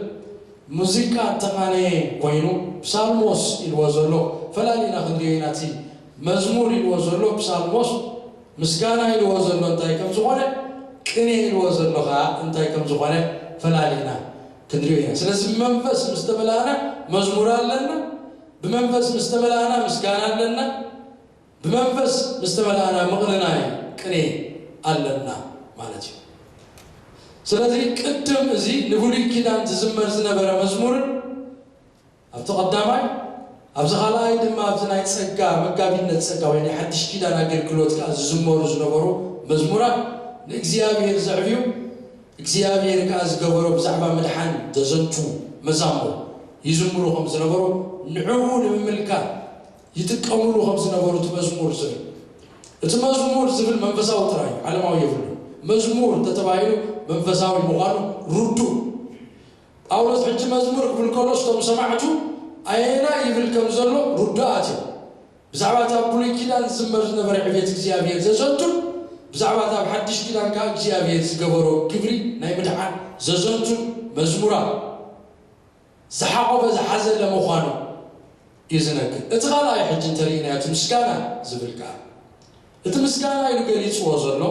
ሙዚቃ እተቓነየ ኮይኑ፣ ፕሳልሞስ ኢልዎ ዘሎ ፈላሊና ክንርእዮ ኢና። እቲ መዝሙር ኢልዎ ዘሎ፣ ፕሳልሞስ ምስጋና ኢልዎ ዘሎ እንታይ ከም ዝኾነ፣ ቅኔ ኢልዎ ዘሎ ኸዓ እንታይ ከም ዝኾነ ፈላሊና ክንሪኦ ኢና። ስለዚ ብመንፈስ ምስ ተመላእና መዝሙር ኣለና፣ ብመንፈስ ምስ ተመላእና ምስጋና ኣለና፣ ብመንፈስ ምስ ተመላእና ምቕንናይ ቅኔ ኣለና ማለት እዩ። ስለዚ ቅድም እዚ ንብሉይ ኪዳን ዝዝመር ዝነበረ መዝሙርን ኣብቲ ቀዳማይ፣ ኣብዚ ካልኣይ ድማ ኣብዚ ናይ ጸጋ፣ መጋቢነት ጸጋ ወይ ናይ ሓድሽ ኪዳን ኣገልግሎት ከኣ ዝዝመሩ ዝነበሩ መዝሙራት ንእግዚኣብሔር ዘዕብዩ፣ እግዚኣብሔር ከኣ ዝገበሮ ብዛዕባ ምድሓን ዘዘንቱ መዛሙር ይዝምሩ ከም ዝነበሩ ንዕኡ ንምምልካት ይጥቀምሉ ከም ዝነበሩ እቲ መዝሙር ዝብል። እቲ መዝሙር ዝብል መንፈሳዊ ጥራይ እዩ፣ ዓለማዊ የብሉን። መዝሙር እንተተባሂሉ መንፈሳዊ ምዃኑ ርዱእ። ጳውሎስ ሕጂ መዝሙር ክብል ከሎ እቶም ሰማዕቱ ኣየናይ ይብል ከም ዘሎ ርዱኣት እዮም። ብዛዕባ እታ ኣብ ብሉይ ኪዳን ዝዝመር ዝነበረ ዕቤት እግዚኣብሔር ዘዘንቱን ብዛዕባ እታ ኣብ ሓድሽ ኪዳን ከኣ እግዚኣብሔር ዝገበሮ ግብሪ ናይ ምድሓን ዘዘንቱን መዝሙራት ዝሓቖፈ ዝሓዘለ ምዃኑ እዩ ዝነግር። እቲ ካልኣይ ሕጂ እንተሪእናዮ እቲ ምስጋና ዝብል ከኣ እቲ ምስጋና ኢሉ ገሊጽዎ ዘሎ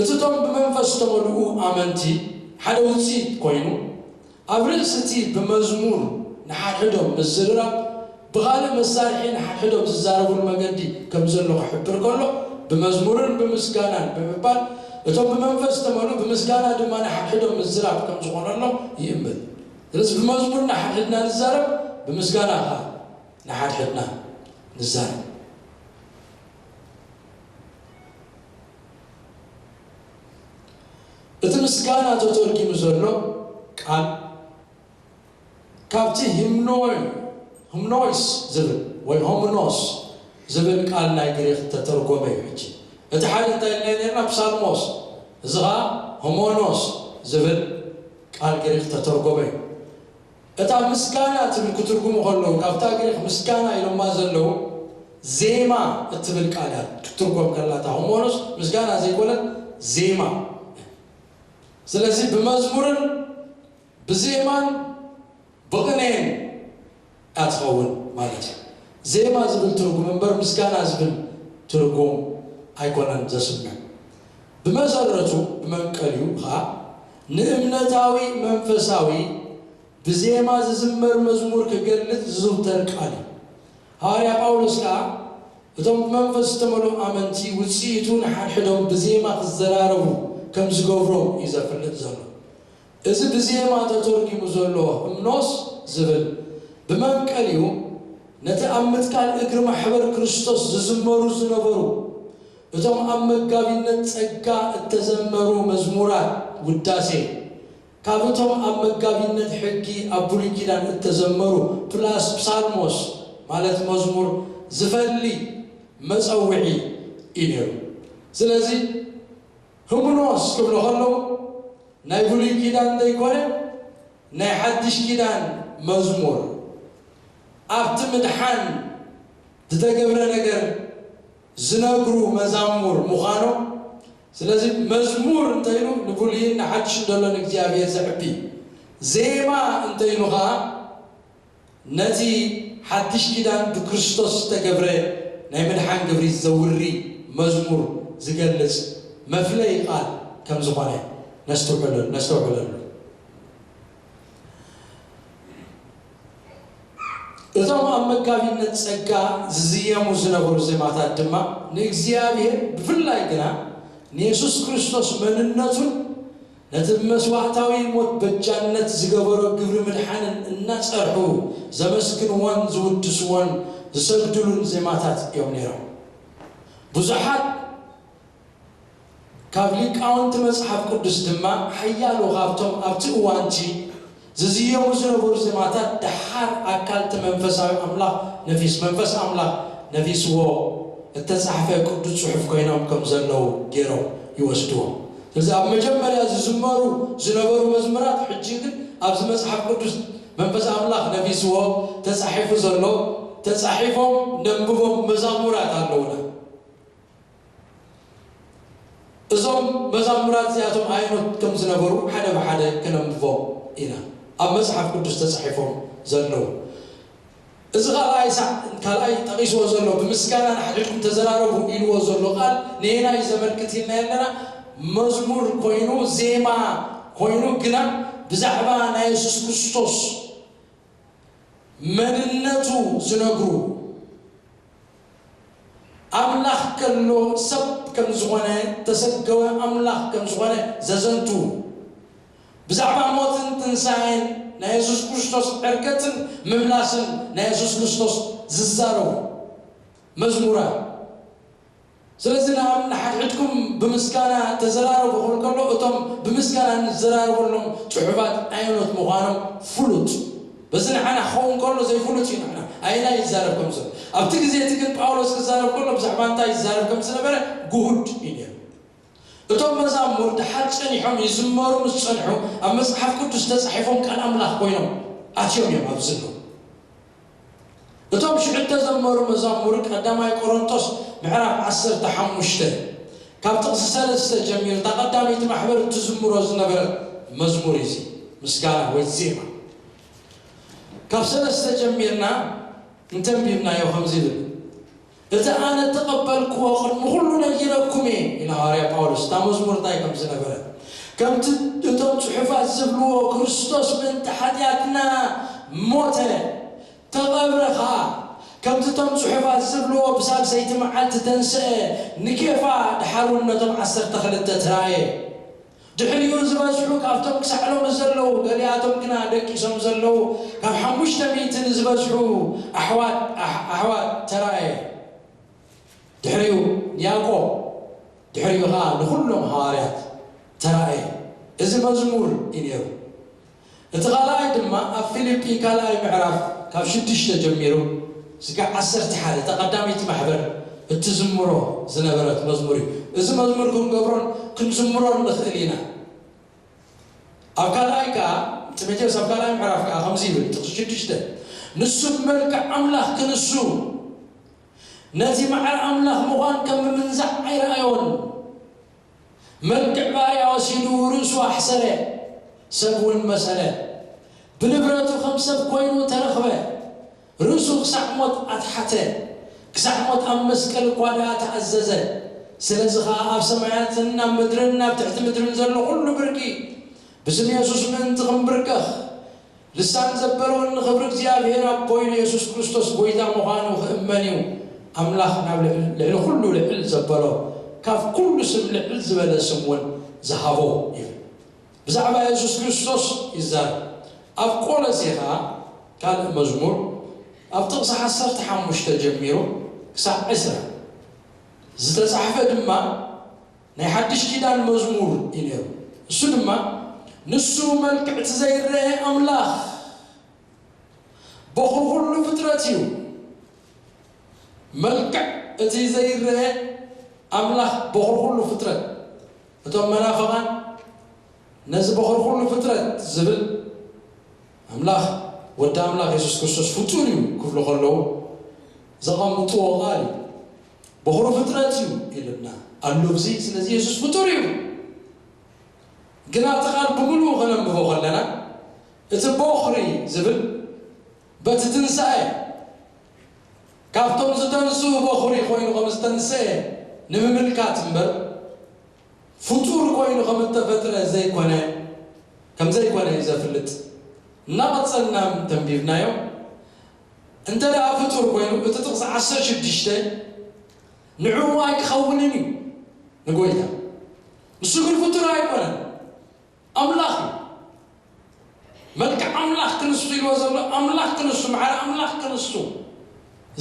እቲ እቶም ብመንፈስ ዝተመልኡ ኣመንቲ ሓደ ውጽኢት ኮይኑ ኣብ ርእሲ እቲ ብመዝሙር ንሓድሕዶም ምዝርራብ ብኻልእ መሳርሒ ንሓድሕዶም ዝዛረቡሉ መገዲ ከም ዘሎ ክሕብር ከሎ ብመዝሙርን ብምስጋናን ብምባል እቶም ብመንፈስ ዝተመልኡ ብምስጋና ድማ ንሓድሕዶም ምዝራብ ከም ዝኾነሎም ይእምት። ስለዚ ብመዝሙር ንሓድሕድና ንዛረብ፣ ብምስጋና ኸዓ ንሓድሕድና ንዛረብ። እቲ ምስጋና ተተርጊሙ ዘሎ ቃል ካብቲ ሂምኖይ፣ ሂምኖይስ ዝብል ወይ ሆምኖስ ዝብል ቃል ናይ ግሪኽ ተተርጎመ እዩ። ሕጂ እቲ ሓደ እንታይ ኢልና ነርና? ፕሳልሞስ፣ እዚ ኸዓ ሆሞኖስ ዝብል ቃል ግሪኽ ተተርጎመ እዩ። እታ ምስጋና ትብል ክትርጉሙ ከለዉ ካብታ ግሪኽ ምስጋና ኢሎማ ዘለዉ ዜማ እትብል ቃል እያ ክትርጎም ከላ እታ ሆሞኖስ ምስጋና ዘይኮነት ዜማ። ስለዚ ብመዝሙርን ብዜማን ብቕኔን እያ ትኸውን ማለት እዩ። ዜማ ዝብል ትርጉም እምበር ምስጋና ዝብል ትርጉም ኣይኮነን ዘስምዕ። ብመሰረቱ ብመንቀሊኡ ኸዓ ንእምነታዊ መንፈሳዊ ብዜማ ዝዝመር መዝሙር ክገልጽ ዝዝውተር ቃል እዩ። ሃዋርያ ጳውሎስ ከኣ እቶም ብመንፈስ ዝተመልኡ ኣመንቲ ውጽኢቱ ንሓድሕዶም ብዜማ ክዘራረቡ ከም ዝገብሮም እዩ ዘፍልጥ ዘሎ። እዚ ብዜማ ተተርጊሙ ዘሎ ህምኖስ ዝብል ብመንቀሊኡ ነቲ ኣብ ምትካል እግሪ ማሕበር ክርስቶስ ዝዝመሩ ዝነበሩ እቶም ኣብ መጋቢነት ጸጋ እተዘመሩ መዝሙራት ውዳሴ ካብ እቶም ኣብ መጋቢነት ሕጊ ኣብ ብሉይ ኪዳን እተዘመሩ ፕላስ ፕሳልሞስ ማለት መዝሙር ዝፈሊ መጸውዒ እዩ ነይሩ። ስለዚ ህምኖስ ክብሉ ከለዉ ናይ ብሉይ ኪዳን ዘይኮነ ናይ ሓድሽ ኪዳን መዝሙር ኣብቲ ምድሓን ዝተገብረ ነገር ዝነግሩ መዛሙር ምዃኖም። ስለዚ መዝሙር እንተኢሉ ንብሉይን ንሓድሽን ዘሎ ንእግዚኣብሔር ዘዕቢ፣ ዜማ እንተኢሉ ኸዓ ነቲ ሓድሽ ኪዳን ብክርስቶስ ዝተገብረ ናይ ምድሓን ግብሪ ዘውሪ መዝሙር ዝገልጽ መፍለዪ ቃል ከም ዝኾነ ነስተውዕለሉ ነስተውዕለሉ። እቶም ኣብ መጋቢነት ጸጋ ዝዝየሙ ዝነበሩ ዜማታት ድማ ንእግዚኣብሔር ብፍላይ ግና ንየሱስ ክርስቶስ መንነቱን ነቲ ብመስዋዕታዊ ሞት በጃነት ዝገበሮ ግብሪ ምድሓንን እናጸርሑ ዘመስግንዎን ዝውድስዎን ዝሰግድሉን ዜማታት እዮም ነይሮም። ብዙሓት ካብ ሊቃውንቲ መጽሓፍ ቅዱስ ድማ ሓያሎ ካብቶም ኣብቲ እዋንቲ ዝዝየሙ ዝነበሩ ዜማታት ደሓር ኣካልቲ መንፈሳዊ ኣምላኽ ነፊስ መንፈስ ኣምላኽ ነፊስዎ እተጻሕፈ ቅዱስ ጽሑፍ ኮይኖም ከም ዘለዉ ገይሮም ይወስድዎ። ስለዚ ኣብ መጀመርያ ዝዝመሩ ዝነበሩ መዝሙራት ሕጂ ግን ኣብዚ መጽሓፍ ቅዱስ መንፈስ ኣምላኽ ነፊስዎ ተጻሒፉ ዘሎ ተጻሒፎም ነንብቦም መዛሙራት ኣለዉና። እዞም መዛሙራት እዚኣቶም ኣየኖት ከም ዝነበሩ ሓደ ብሓደ ክነንብቦም ኢና። ኣብ መጽሓፍ ቅዱስ ተጻሒፎም ዘለዉ እዚ ካልኣይ ሳዕ ካልኣይ ጠቒስዎ ዘሎ ብምስጋና ንሓድሕድኩም ተዘራረቡ ኢልዎ ዘሎ ቃል ንየናይ ዘመልክት ኢልና ኣለና? መዝሙር ኮይኑ፣ ዜማ ኮይኑ፣ ግና ብዛዕባ ናይ የሱስ ክርስቶስ መንነቱ ዝነግሩ፣ ኣምላኽ ከሎ ሰብ ከም ዝኾነ፣ ተሰገወ ኣምላኽ ከም ዝኾነ ዘዘንቱ፣ ብዛዕባ ሞትን ትንሳኤን ናይ የሱስ ክርስቶስ ዕርገትን ምምላስን ናይ የሱስ ክርስቶስ ዝዛረቡ መዝሙራት። ስለዚ ንኣም-፣ ንሓድሕድኩም ብምስጋና ተዘራረቡ ክብል ከሎ፣ እቶም ብምስጋና ንዘራረበሎም ጽሑፋት ኣየኖት ምዃኖም ፍሉጥ። በዚ ንዓና ክኸውን ከሎ ዘይፍሉጥ እዩ። ንዓና ኣየናይ ይዛረብ ከም ዘሎ፣ ኣብቲ ግዜ እቲ ግን ጳውሎስ ክዛረብ ከሎ ብዛዕባ እንታይ ይዛረብ ከም ዝነበረ ግሁድ እዩ ነይሩ። እቶም መዛሙር ደሓር ጸኒሖም ይዝመሩ ምስ ጸንሑ፣ ኣብ መጽሓፍ ቅዱስ ተጻሒፎም ቃል ኣምላኽ ኮይኖም ኣትዮም እዮም ኣብዚ ዘለዉ። እቶም ሽዑ እተዘመሩ መዛሙር ቀዳማይ ቆሮንቶስ ምዕራፍ ዓሰርተ ሓሙሽተ ካብ ጥቕሲ ሰለስተ ጀሚሩ እታ ቀዳመይቲ ማሕበር እትዝምሮ ዝነበረት መዝሙር እዩ። እዚ ምስጋና ወይ ዜማ ካብ ሰለስተ ጀሚርና እንተንቢብናዮ ከምዚ ይብል፣ "እቲ ኣነ እተቐበልክዎ ቅድሚ ኩሉ ነጊረኩም እየ" ኢሉ ሃዋርያ ጳውሎስ እታ መዝሙር እንታይ ከም ዝነበረ። ከምቲ እቶም ጽሑፋት ዝብልዎ ክርስቶስ ምእንቲ ሓጢኣትና ሞተ፣ ተቐብረ ኸኣ። ከምቲ እቶም ጽሑፋት ዝብልዎ ብሳልሰይቲ መዓልቲ ተንስአ፣ ንኬፋ፣ ደሓር እውን ነቶም ዓሰርተ ክልተ ተራእየ። ድሕሪኡ ዝበዝሑ ካብቶም ክሳዕ ሎሚ ዘለዉ፣ ገሊኣቶም ግና ደቂሶም ዘለዉ፣ ካብ ሓሙሽተ ሚእቲ ንዝበዝሑ ኣሕዋት፣ ኣሕ-፣ ኣሕዋት ተራእየ። ድሕሪኡ ንያዕቆብ፣ ድሕሪኡ ኸኣ ንኹሎም ሃዋርያት ተራእየ። እዚ መዝሙር እዩ ነይሩ። እቲ ካልኣይ ድማ ኣብ ፊልጲ ካልኣይ ምዕራፍ ካብ ሽዱሽተ ጀሚሩ ስጋዕ ዓሰርተ ሓደ እታ ቀዳመይቲ ማሕበር እትዝምሮ ዝነበረት መዝሙር እዩ። እዚ መዝሙር ክንገብሮን ክንዝምሮን ንኽእል ኢና። ኣብ ካልኣይ ከኣ፣ ጢሞቴዎስ ኣብ ካልኣይ ምዕራፍ ከኣ ከምዚ ይብል፣ ጥቕሲ ሽዱሽተ፣ "ንሱ ብመልክዕ ኣምላኽ ክንሱ፣ ነቲ ማዕረ ኣምላኽ ምዃን ከም ምምንዛዕ ኣይረኣዮን። መልክዕ ባርያ ወሲዱ ርእሱ ኣሕሰረ፣ ሰብ እውን መሰለ። ብንብረቱ ከም ሰብ ኮይኑ ተረኽበ፣ ርእሱ ክሳዕ ሞት ኣትሓተ፣ ክሳዕ ሞት ኣብ መስቀል እኳ ደኣ ተኣዘዘ። ስለዚ ኸኣ ኣብ ሰማያትን ኣብ ምድርን ኣብ ትሕቲ ምድርን ዘሎ ኩሉ ብርኪ ብስም የሱስ ምእንቲ ክንብርከኽ፣ ልሳን ዘበለ እውን ንኽብሪ እግዚኣብሔር ኣቦይ ንየሱስ ክርስቶስ ጐይታ ምዃኑ ክእመን እዩ። ኣምላኽ ናብ ልዕሊ፣ ልዕሊ ኩሉ ልዕል ዘበሎ፣ ካብ ኩሉ ስም ልዕል ዝበለ ስም እውን ዝሃቦ" ይብል። ብዛዕባ የሱስ ክርስቶስ ይዛረብ። ኣብ ቆሎሴ ኸኣ ካልእ መዝሙር ኣብ ጥቕሲ ዓሰርተ ሓሙሽተ ጀሚሩ ክሳዕ ዕስራ ዝተጻሕፈ ድማ ናይ ሓድሽ ኪዳን መዝሙር እዩ ነይሩ። እሱ ድማ፣ "ንሱ መልክዕ እቲ ዘይረአ ኣምላኽ፣ በኹሪ ኩሉ ፍጥረት እዩ።" መልክዕ እቲ ዘይረአ ኣምላኽ፣ በኹሪ ኩሉ ፍጥረት። እቶም መናፍቓን ነዚ በኹሪ ኩሉ ፍጥረት ዝብል ኣምላኽ፣ ወዲ ኣምላኽ የሱስ ክርስቶስ ፍጡር እዩ ክብሉ ከለዉ ዘቐምጥዎ ቃል እዩ። በኹሪ ፍጥረት እዩ ኢሉና ኣሎ። እዚ ስለዚ የሱስ ፍጡር እዩ። ግና እቲ ቃል ብምሉኡ ከነንብቦ ከለና፣ እቲ በኹሪ ዝብል በቲ ትንሳኤ፣ ካብቶም ዝተንስኡ በኹሪ ኮይኑ ከም ዝተንስአ ንምምልካት እምበር፣ ፍጡር ኮይኑ ከም እተፈጥረ ዘይኮነ፣ ከም ዘይኮነ እዩ ዘፍልጥ። እናቐጸልና ተንቢብናዮ። እንተ ደኣ ፍጡር ኮይኑ፣ እቲ ጥቕሲ ዓሰርተ ሽዱሽተ ንዕኡ ኣይክኸውንን እዩ፣ ንጎይታ። ንሱ ግን ፍጡር ኣይኮነን፣ ኣምላኽ እዩ። መልክዕ ኣምላኽ ክንሱ ኢልዎ ዘሎ፣ ኣምላኽ ክንሱ፣ ማዕረ ኣምላኽ ክንሱ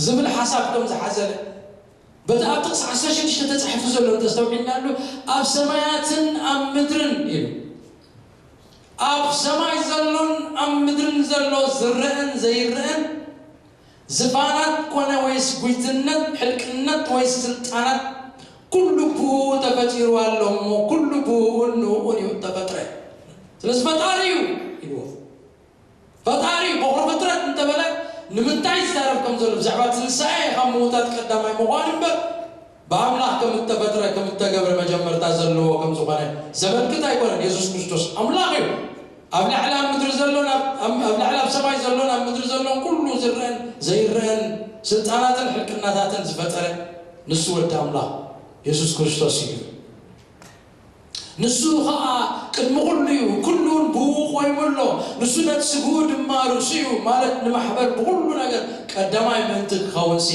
ዝብል ሓሳብ ከም ዝሓዘለ፣ በቲ ኣብ ጥቕሲ ዓሰርተ ሽዱሽተ ተጻሒፉ ዘሎ እንተስተውዒልናሉ፣ "ኣብ ሰማያትን ኣብ ምድርን" ኢሉ። ኣብ ሰማይ ዘሎን ኣብ ምድርን ዘሎ ዝረአን ዘይረአን፣ ዝፋናት ኮነ ወይስ ጉጅትነት፣ ሕልቅነት ወይስ ስልጣናት፣ ኩሉ ብኡ ተፈጢሩ ኣሎ እሞ፣ ኩሉ ብኡን ንኡን እዩ ተፈጥረ። ስለዚ ፈጣሪ እዩ ኢልዎ። ፈጣሪ በኹሪ ፍጥረት እንተበለ ንምንታይ ይዛረብ ከም ዘሎ፣ ብዛዕባ ትንሳኤ ካብ ምዉታት ቀዳማይ ምዃን እምበር፣ ብኣምላኽ ከም እተፈጥረ፣ ከም እተገብረ መጀመርታ ዘለዎ ከም ዝኾነ ዘመልክት ኣይኮነን። የሱስ ክርስቶስ ኣምላኽ እዩ። ኣብ ላዕሊ ኣብ ምድሪ ዘሎን ኣብ ኣብ- ኣብ ላዕሊ ኣብ ሰማይ ዘሎን ኣብ ምድሪ ዘሎን ኩሉ ዝረአን ዘይረአን ስልጣናትን ሕልቅናታትን ዝፈጠረ ንሱ ወዲ ኣምላኽ የሱስ ክርስቶስ እዩ። ንሱ ኸኣ ቅድሚ ኩሉ እዩ፣ ኩሉ እውን ብኡ ቆይሙ ኣሎ። ንሱ ነቲ ስግኡ ድማ ርእሱ እዩ፣ ማለት ንማሕበር ብኹሉ ነገር ቀዳማይ ምእንቲ ክኸውንሲ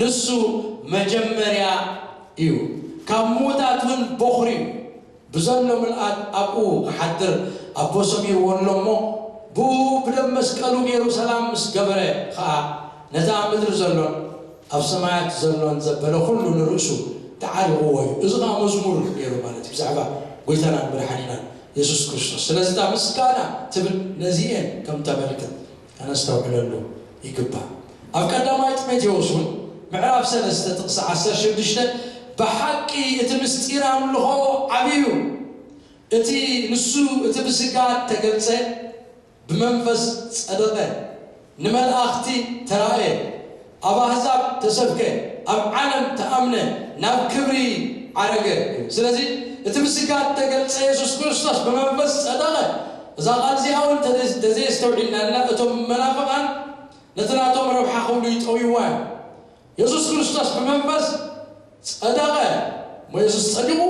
ንሱ መጀመርያ እዩ። ካብ ምዉታት እውን በኹሪ እዩ። ብዘሎ ምልኣት ኣብኡ ክሓድር ኣቦ ሰሚርዎ ኣሎ እሞ፣ ብኡ ብደም መስቀሉ ገይሩ ሰላም ምስ ገበረ ኸኣ፣ ነቲ ኣብ ምድሪ ዘሎን ኣብ ሰማያት ዘሎን ዘበለ ኩሉ ንርእሱ ተዓሪቕዎ እዩ። እዚ ኸኣ መዝሙር ነይሩ ማለት እዩ፣ ብዛዕባ ጐይታናን መድሓኒናን የሱስ ክርስቶስ። ስለዚ እታ ምስጋና ትብል ነዚኤን ከም ተመልክት ከነስተውዕለሉ ይግባእ። ኣብ ቀዳማይ ጢሞቴዎስ እውን ምዕራፍ ሰለስተ ጥቕሲ ዓሰርተ ሽዱሽተ፣ "ብሓቂ እቲ ምስጢር ኣምልኾ ዓብዪ እዩ። እቲ ንሱ እቲ ብስጋ ተገልጸ፣ ብመንፈስ ጸደቐ፣ ንመላእኽቲ ተራእየ፣ ኣብ ኣህዛብ ተሰብከ፣ ኣብ ዓለም ተኣምነ፣ ናብ ክብሪ ዓረገ." ስለዚ እቲ ብስጋ እተገልጸ የሱስ ክርስቶስ ብመንፈስ ጸደቐ። እዛ ቃል እዚኣ እውን እንተ-፣ እንተዘየስተውዒልናላ፣ እቶም መናፍቓን ነቲ ናቶም ረብሓ ክብሉ ይጠውይዋ እዮም። የሱስ ክርስቶስ ብመንፈስ ጸደቐ። እሞ የሱስ ጸዲቑ?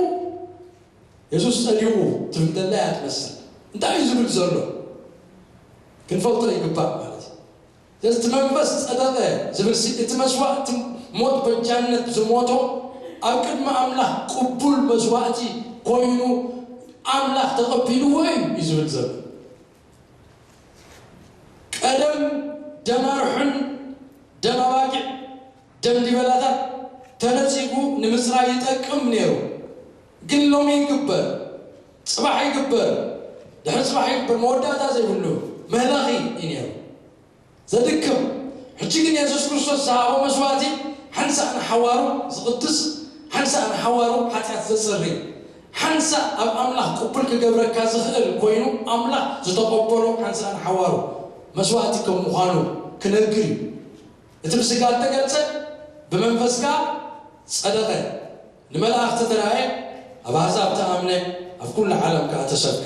የሱስ ጸዲቑ ትብል ዘላ እያ ትመስል። እንታይ እዩ ዝብል ዘሎ? ክንፈልጦ ይግባእ ማለት እዩ። ስለዚ እቲ መንፈስ ጸደቐ ዝብል ሲ-፣ እቲ መስዋእቲ ሞት በጃነት ዝሞቶ ኣብ ቅድሚ ኣምላኽ ቅቡል መስዋእቲ ኮይኑ ኣምላኽ ተቐቢልዎ እዩ እዩ ዝብል ዘሎ። ቀደም ደም ኣርሑን ደም ኣባጊዕ፣ ደም ዲበላታት ተነጺጉ ንምጽራይ ይጠቅም ነይሩ። ግን ሎሚ ይግበር፣ ጽባሕ ይግበር፣ ድሕሪ ጽባሕ ይግበር፣ መወዳእታ ዘይብሉ መህለኺ እዩ ነይሩ። ዘድክም። ሕጂ ግን የሱስ ክርስቶስ ዝሃቦ መስዋእቲ ሓንሳእ ንሓዋሩ ዝቕድስ፣ ሓንሳእ ንሓዋሩ ሓጢኣት ዘጽሪ፣ ሓንሳእ ኣብ ኣምላኽ ቅቡል ክገብረካ ዝኽእል ኮይኑ ኣምላኽ ዝተቐበሎ ሓንሳእ ንሓዋሩ መስዋእቲ ከም ምዃኑ ክነግር እዩ። እቲ ብስጋ እተገልጸ ብመንፈስ ከኣ ጸደቐ፣ ንመላእኽቲ ተራእየ፣ ኣብ ኣሕዛብ ተኣምነ፣ ኣብ ኩሉ ዓለም ከኣ ተሰብከ፣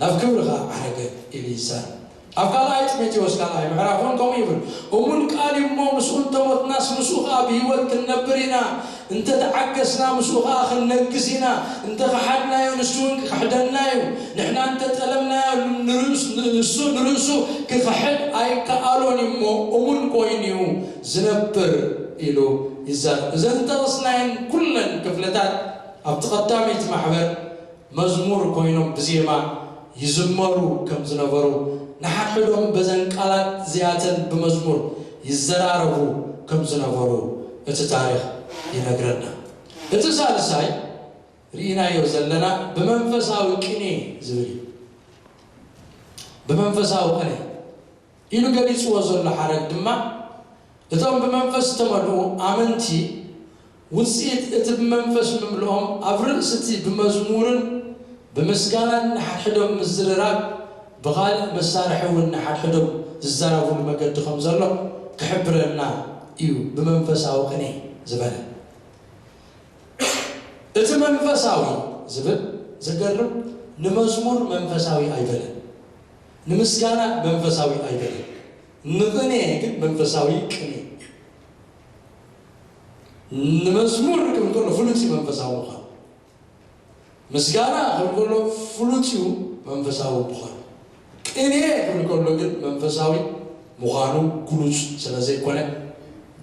ናብ ክብሪ ከኣ ዓረገ ኢሉ ይዛረብ። ኣብ ካልኣይ ጢሞቴዎስ ካልኣይ ምዕራፍ እውን ከምኡ ይብል፣ "እሙን ቃል እዩ እሞ ምስኡ እንተሞትናስ ምስኡ ከኣ ብህይወት ክንነብር ኢና፣ እንተተዓገስና ምስኡ ከኣ ክንነግስ ኢና፣ እንተኸሓድናዮ ንሱ እውን ክኽሕደና እዩ፣ ንሕና እንተጠለምናዮ ንርእስ-፣ ንሱ ንርእሱ ክኽሕድ ኣይከኣሎን እዩ እሞ እሙን ኮይኑ እዩ ዝነብር" ኢሉ ይዛረብ። እዘን ጠቕስናየን ኩለን ክፍልታት ኣብቲ ቀዳመይቲ ማሕበር መዝሙር ኮይኖም ብዜማ ይዝመሩ ከም ዝነበሩ፣ ንሓድሕዶም በዘን ቃላት እዚኣተን ብመዝሙር ይዘራረቡ ከም ዝነበሩ እቲ ታሪኽ ይነግረና። እቲ ሳልሳይ ርኢናዮ ዘለና ብመንፈሳዊ ቅኔ ዝብል እዩ። ብመንፈሳዊ ቅኔ ኢሉ ገሊጽዎ ዘሎ ሓረግ ድማ፣ እቶም ብመንፈስ ዝተመልኡ ኣመንቲ ውጽኢት እቲ ብመንፈስ ምምልኦም ኣብ ርእሲ እቲ ብመዝሙርን ብምስጋናን ንሓድሕዶም ምዝርራብ፣ ብኻልእ መሳርሒ እውን ንሓድሕዶም ዝዘራብሉ መገዲ ከም ዘሎ ክሕብረና እዩ ብመንፈሳዊ ቅኔ ዝበለ። እቲ መንፈሳዊ ዝብል ዘገርም፣ ንመዝሙር መንፈሳዊ ኣይበለን፣ ንምስጋና መንፈሳዊ ኣይበለን፣ ንቅኔ ግን መንፈሳዊ ቅኔ። ንመዝሙር ክብል ከሎ ፍሉጥ እዩ መንፈሳዊ ምዃኑ። ምስጋና ክብል ከሎ ፍሉጥ እዩ መንፈሳዊ ምዃኑ። ቅኔ ክብል ከሎ ግን መንፈሳዊ ምዃኑ ግሉጽ ስለ ዘይኮነ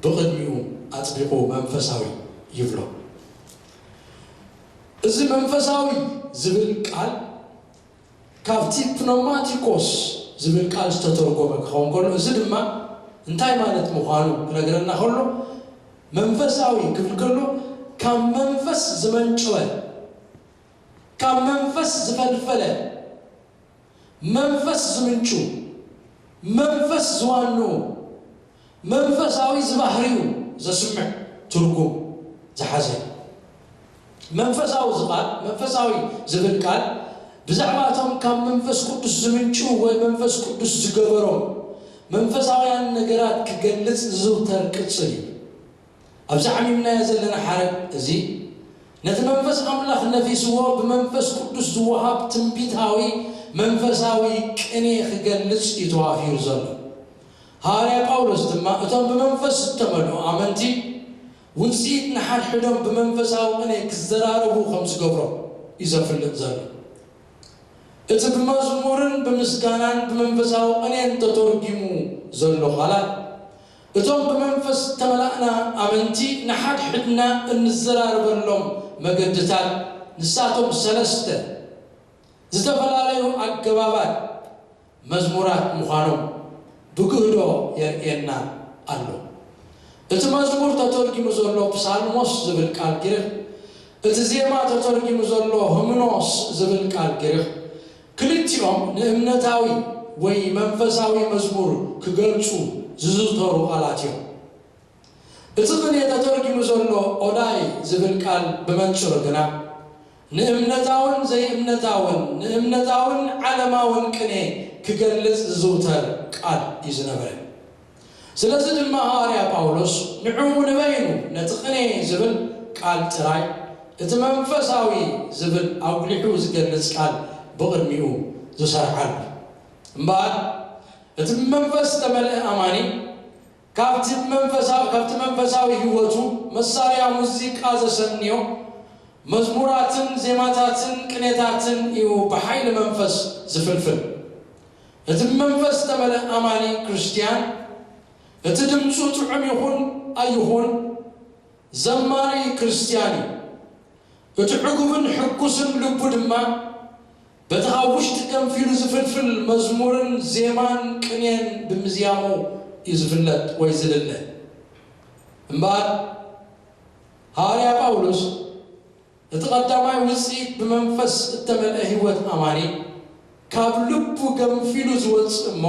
ብቕድሚኡ ኣጥቢቑ መንፈሳዊ ይብሎ። እዚ መንፈሳዊ ዝብል ቃል ካብቲ ፕኖማቲኮስ ዝብል ቃል ዝተተርጎመ ክኸውን ከሎ፣ እዚ ድማ እንታይ ማለት ምዃኑ ክነግረና ከሎ፣ መንፈሳዊ ክብል ከሎ ካብ መንፈስ ዝመንጨወ፣ ካብ መንፈስ ዝፈልፈለ፣ መንፈስ ዝምንጩ፣ መንፈስ ዝዋንኡ፣ መንፈሳዊ ዝባህሪኡ ዘስምዕ ትርጉም ዝሓዘ እዩ። መንፈሳዊ ዝቃል፣ መንፈሳዊ ዝብል ቃል ብዛዕባ እቶም ካብ መንፈስ ቅዱስ ዝምንጩ ወይ መንፈስ ቅዱስ ዝገበሮም መንፈሳውያን ነገራት ክገልጽ ዝዝውተር ቅጽል እዩ። ኣብዚ ዓሚምናዮ ዘለና ሓረግ እዚ ነቲ መንፈስ ኣምላኽ ነፊስዎ ብመንፈስ ቅዱስ ዝወሃብ ትንቢታዊ መንፈሳዊ ቅኔ ክገልጽ እዩ ተዋፊሩ ዘሎ። ሃዋርያ ጳውሎስ ድማ እቶም ብመንፈስ ዝተመልኡ ኣመንቲ ውጽኢት ንሓድሕዶም ብመንፈሳዊ ቅኔ ክዘራረቡ ከም ዝገብሮም እዩ ዘፍልጥ ዘሎ። እቲ ብመዝሙርን ብምስጋናን ብመንፈሳዊ ቅኔን ተተርጒሙ ዘሎ ቃላት፣ እቶም ብመንፈስ ዝተመላእና ኣመንቲ ንሓድሕድና እንዘራረበሎም መገድታት፣ ንሳቶም ሰለስተ ዝተፈላለዩ ኣገባባት መዝሙራት ምዃኖም ብግህዶ የርእየና ኣሎ። እቲ መዝሙር ተተርጒሙ ዘሎ ፕሳልሞስ ዝብል ቃል ግሪኽ፣ እቲ ዜማ ተተርጒሙ ዘሎ ህምኖስ ዝብል ቃል ግሪኽ፣ ክልቲኦም ንእምነታዊ ወይ መንፈሳዊ መዝሙር ክገልጹ ዝዝውተሩ ቃላት እዮም። እቲ ቅኔ ተተርጒሙ ዘሎ ኦዳይ ዝብል ቃል ብመንጽሩ ግና፣ ንእምነታውን ዘይእምነታውን፣ ንእምነታውን ዓለማውን ቅኔ ክገልጽ ዝዝውተር ቃል እዩ ዝነበረ። ስለዚ ድማ ሃዋርያ ጳውሎስ ንዕኡ ንበይኑ ነቲ ቅኔ ዝብል ቃል ጥራይ፣ እቲ መንፈሳዊ ዝብል ኣጉሊሑ ዝገልጽ ቃል ብቕድሚኡ ዝሰርዓሉ። እምበኣር፣ እቲ ብመንፈስ ዝተመልአ ኣማኒ፣ ካብቲ መንፈሳ-፣ ካብቲ መንፈሳዊ ህይወቱ መሳርያ ሙዚቃ ዘሰንዮ መዝሙራትን ዜማታትን ቅኔታትን እዩ ብሓይሊ መንፈስ ዝፍልፍል። እቲ ብመንፈስ ዝተመልአ ኣማኒ ክርስትያን፣ እቲ ድምፁ ጥዑም ይኹን ኣይኹን፣ ዘማሪ ክርስትያን እዩ። እቲ ዕጉብን ሕጉስን ልቡ ድማ በቲ ካብ ውሽጢ ገንፊሉ ዝፍልፍል መዝሙርን ዜማን ቅኔን ብምዝያሙ እዩ ዝፍለጥ ወይ ዝልለ። እምበኣር፣ ሃዋርያ ጳውሎስ፣ እቲ ቀዳማይ ውጽኢት ብመንፈስ እተመልአ ህይወት ኣማኒ፣ ካብ ልቡ ገንፊሉ ዝወጽእ እሞ፣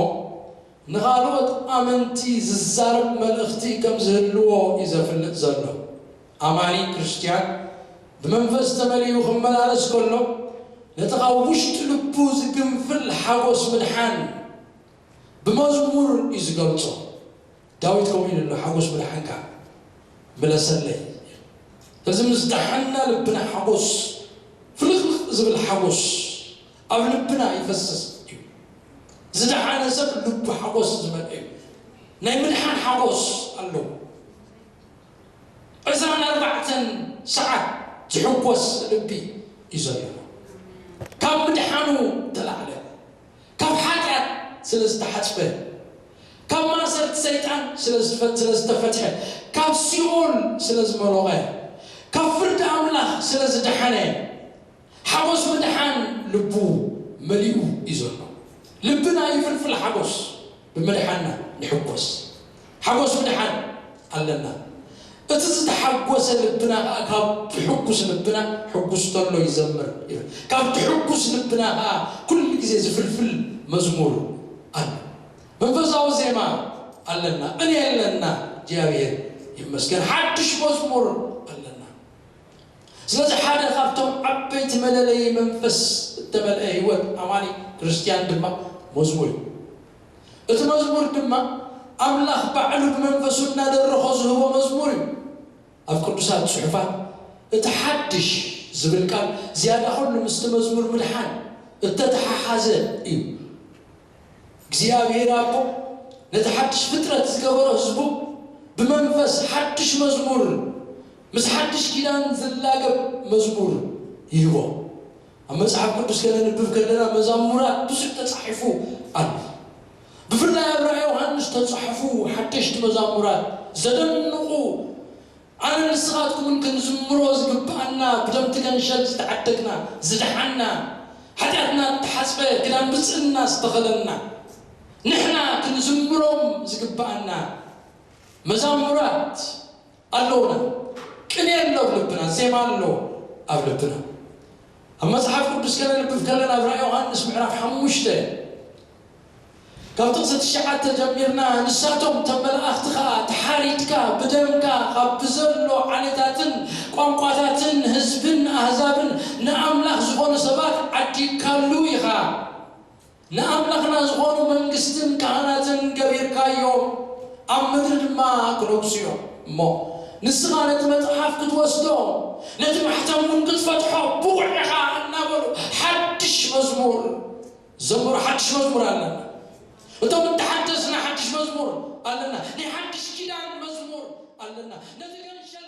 ንኻልኦት ኣመንቲ ዝዛረብ መልእኽቲ ከም ዝህልዎ እዩ ዘፍልጥ ዘሎ። ኣማኒ ክርስትያን ብመንፈስ ተመሊኡ ክመላለስ ከሎ፣ ነቲ ካብ ውሽጢ ልቡ ዝግንፍል ሓጎስ ምድሓን ብመዝሙር እዩ ዝገልጾ። ዳዊት ከምኡ ኢሉ ኣሎ፣ "ሓጎስ ምድሓንካ ምለሰለይ።" እዚ ምስ ደሓና ልብና ሓጎስ፣ ፍልቕልቕ ዝብል ሓጎስ ኣብ ልብና ይፈስስ እዩ። ዝደሓነ ሰብ ልቡ ሓጎስ ዝመልአ እዩ። ናይ ምድሓን ሓጎስ ኣለዎ። ዕስራን ኣርባዕተን ሰዓት ዝሕጎስ ልቢ እዩ ዘለዎ። ካብ ምድሓኑ ተላዕለ፣ ካብ ሓጢኣት ስለ ዝተሓጽበ፣ ካብ ማእሰርቲ ሰይጣን ስለ ዝፈ-፣ ስለ ዝተፈትሐ፣ ካብ ሲኦል ስለ ዝመሎቐ፣ ካብ ፍርዲ ኣምላኽ ስለ ዝደሓነ፣ ሓጎስ ምድሓን ልቡ መሊኡ እዩ ዘሎ። ልብና ይፍልፍል ሓጎስ፣ ብምድሓንና ንሕጎስ። ሓጎስ ምድሓን ኣለና። እቲ ዝተሓጎሰ ልብና ከኣ ካብ ትሕጉስ ልብና ሕጉስ ተሎ ይዘምር ይብል። ካብ ትሕጉስ ልብና ከኣ ኩሉ ግዜ ዝፍልፍል መዝሙር ኣሎ። መንፈሳዊ ዜማ ኣለና፣ ቅኔ ኣለና። እግዚኣብሔር ይመስገን። ሓድሽ መዝሙር ኣለና። ስለዚ ሓደ ካብቶም ዓበይቲ መለለዪ መንፈስ እተመልአ ህይወት ኣማኒ ክርስትያን ድማ መዝሙር እዩ። እቲ መዝሙር ድማ ኣምላኽ ባዕሉ ብመንፈሱ እናደረኾ ዝህቦ መዝሙር እዩ። ኣብ ቅዱሳት ጽሑፋት እቲ ሓድሽ ዝብል ቃል ዝያዳ ኹሉ ምስቲ መዝሙር ምድሓን እተተሓሓዘ እዩ። እግዚኣብሔር ኣቦ ነቲ ሓድሽ ፍጥረት ዝገበሮ ህዝቡ ብመንፈስ ሓድሽ መዝሙር፣ ምስ ሓድሽ ኪዳን ዝላገብ መዝሙር ይህቦ። ኣብ መጽሓፍ ቅዱስ ከነንብብ ከለና መዛሙራት ብዙሕ ተጻሒፉ ኣሎ። ብፍላይ ኣብ ራእይ ዮሃንስ ተጻሕፉ ሓደሽቲ መዛሙራት ዘደንቑ፣ ኣነ ንስኻትኩምን ክንዝምሮ ዝግብኣና፣ ብደምቲ ገንሸል ዝተዓደግና፣ ዝደሓና፣ ሓጢኣትና እተሓጽበ፣ ክዳን ብጽእና ዝተኸደንና፣ ንሕና ክንዝምሮም ዝግብኣና መዛሙራት ኣለውና። ቅኔ ኣሎ ኣብ ልብና፣ ዜማ ኣሎ ኣብ ልብና። ኣብ መጽሓፍ ቅዱስ ከነንብብ ከለና፣ ኣብ ራእይ ዮሃንስ ምዕራፍ ሓሙሽተ፣ ካብ ጥቕሲ ትሽዓተ ጀሚርና፣ ንሳቶም፣ እቶም መላእኽቲ ኸኣ፣ ተሓሪድካ ብደምካ ካብ ብዘሎ ዓሌታትን ቋንቋታትን ህዝብን ኣህዛብን ንኣምላኽ ዝኾኑ ሰባት ዓዲግካሉ ኢኻ። ንኣምላኽና ዝኾኑ መንግስትን ካህናትን ገቢርካዮም፣ ኣብ ምድሪ ድማ ክነግሱ እዮም። እሞ ንስኻ ነቲ መጽሓፍ ክትወስዶ፣ ነቲ ማሕተም እውን ክትፈትሖ ብቑዕ ኢኻ እናበሉ ሓድሽ መዝሙር ዘምሩ ሓድሽ መዝሙር ኣለና። እቶም እተሓደስና ሓድሽ መዝሙር ኣለና። ናይ ሓድሽ ኪዳን መዝሙር ኣለና። ነዚ ገንሸል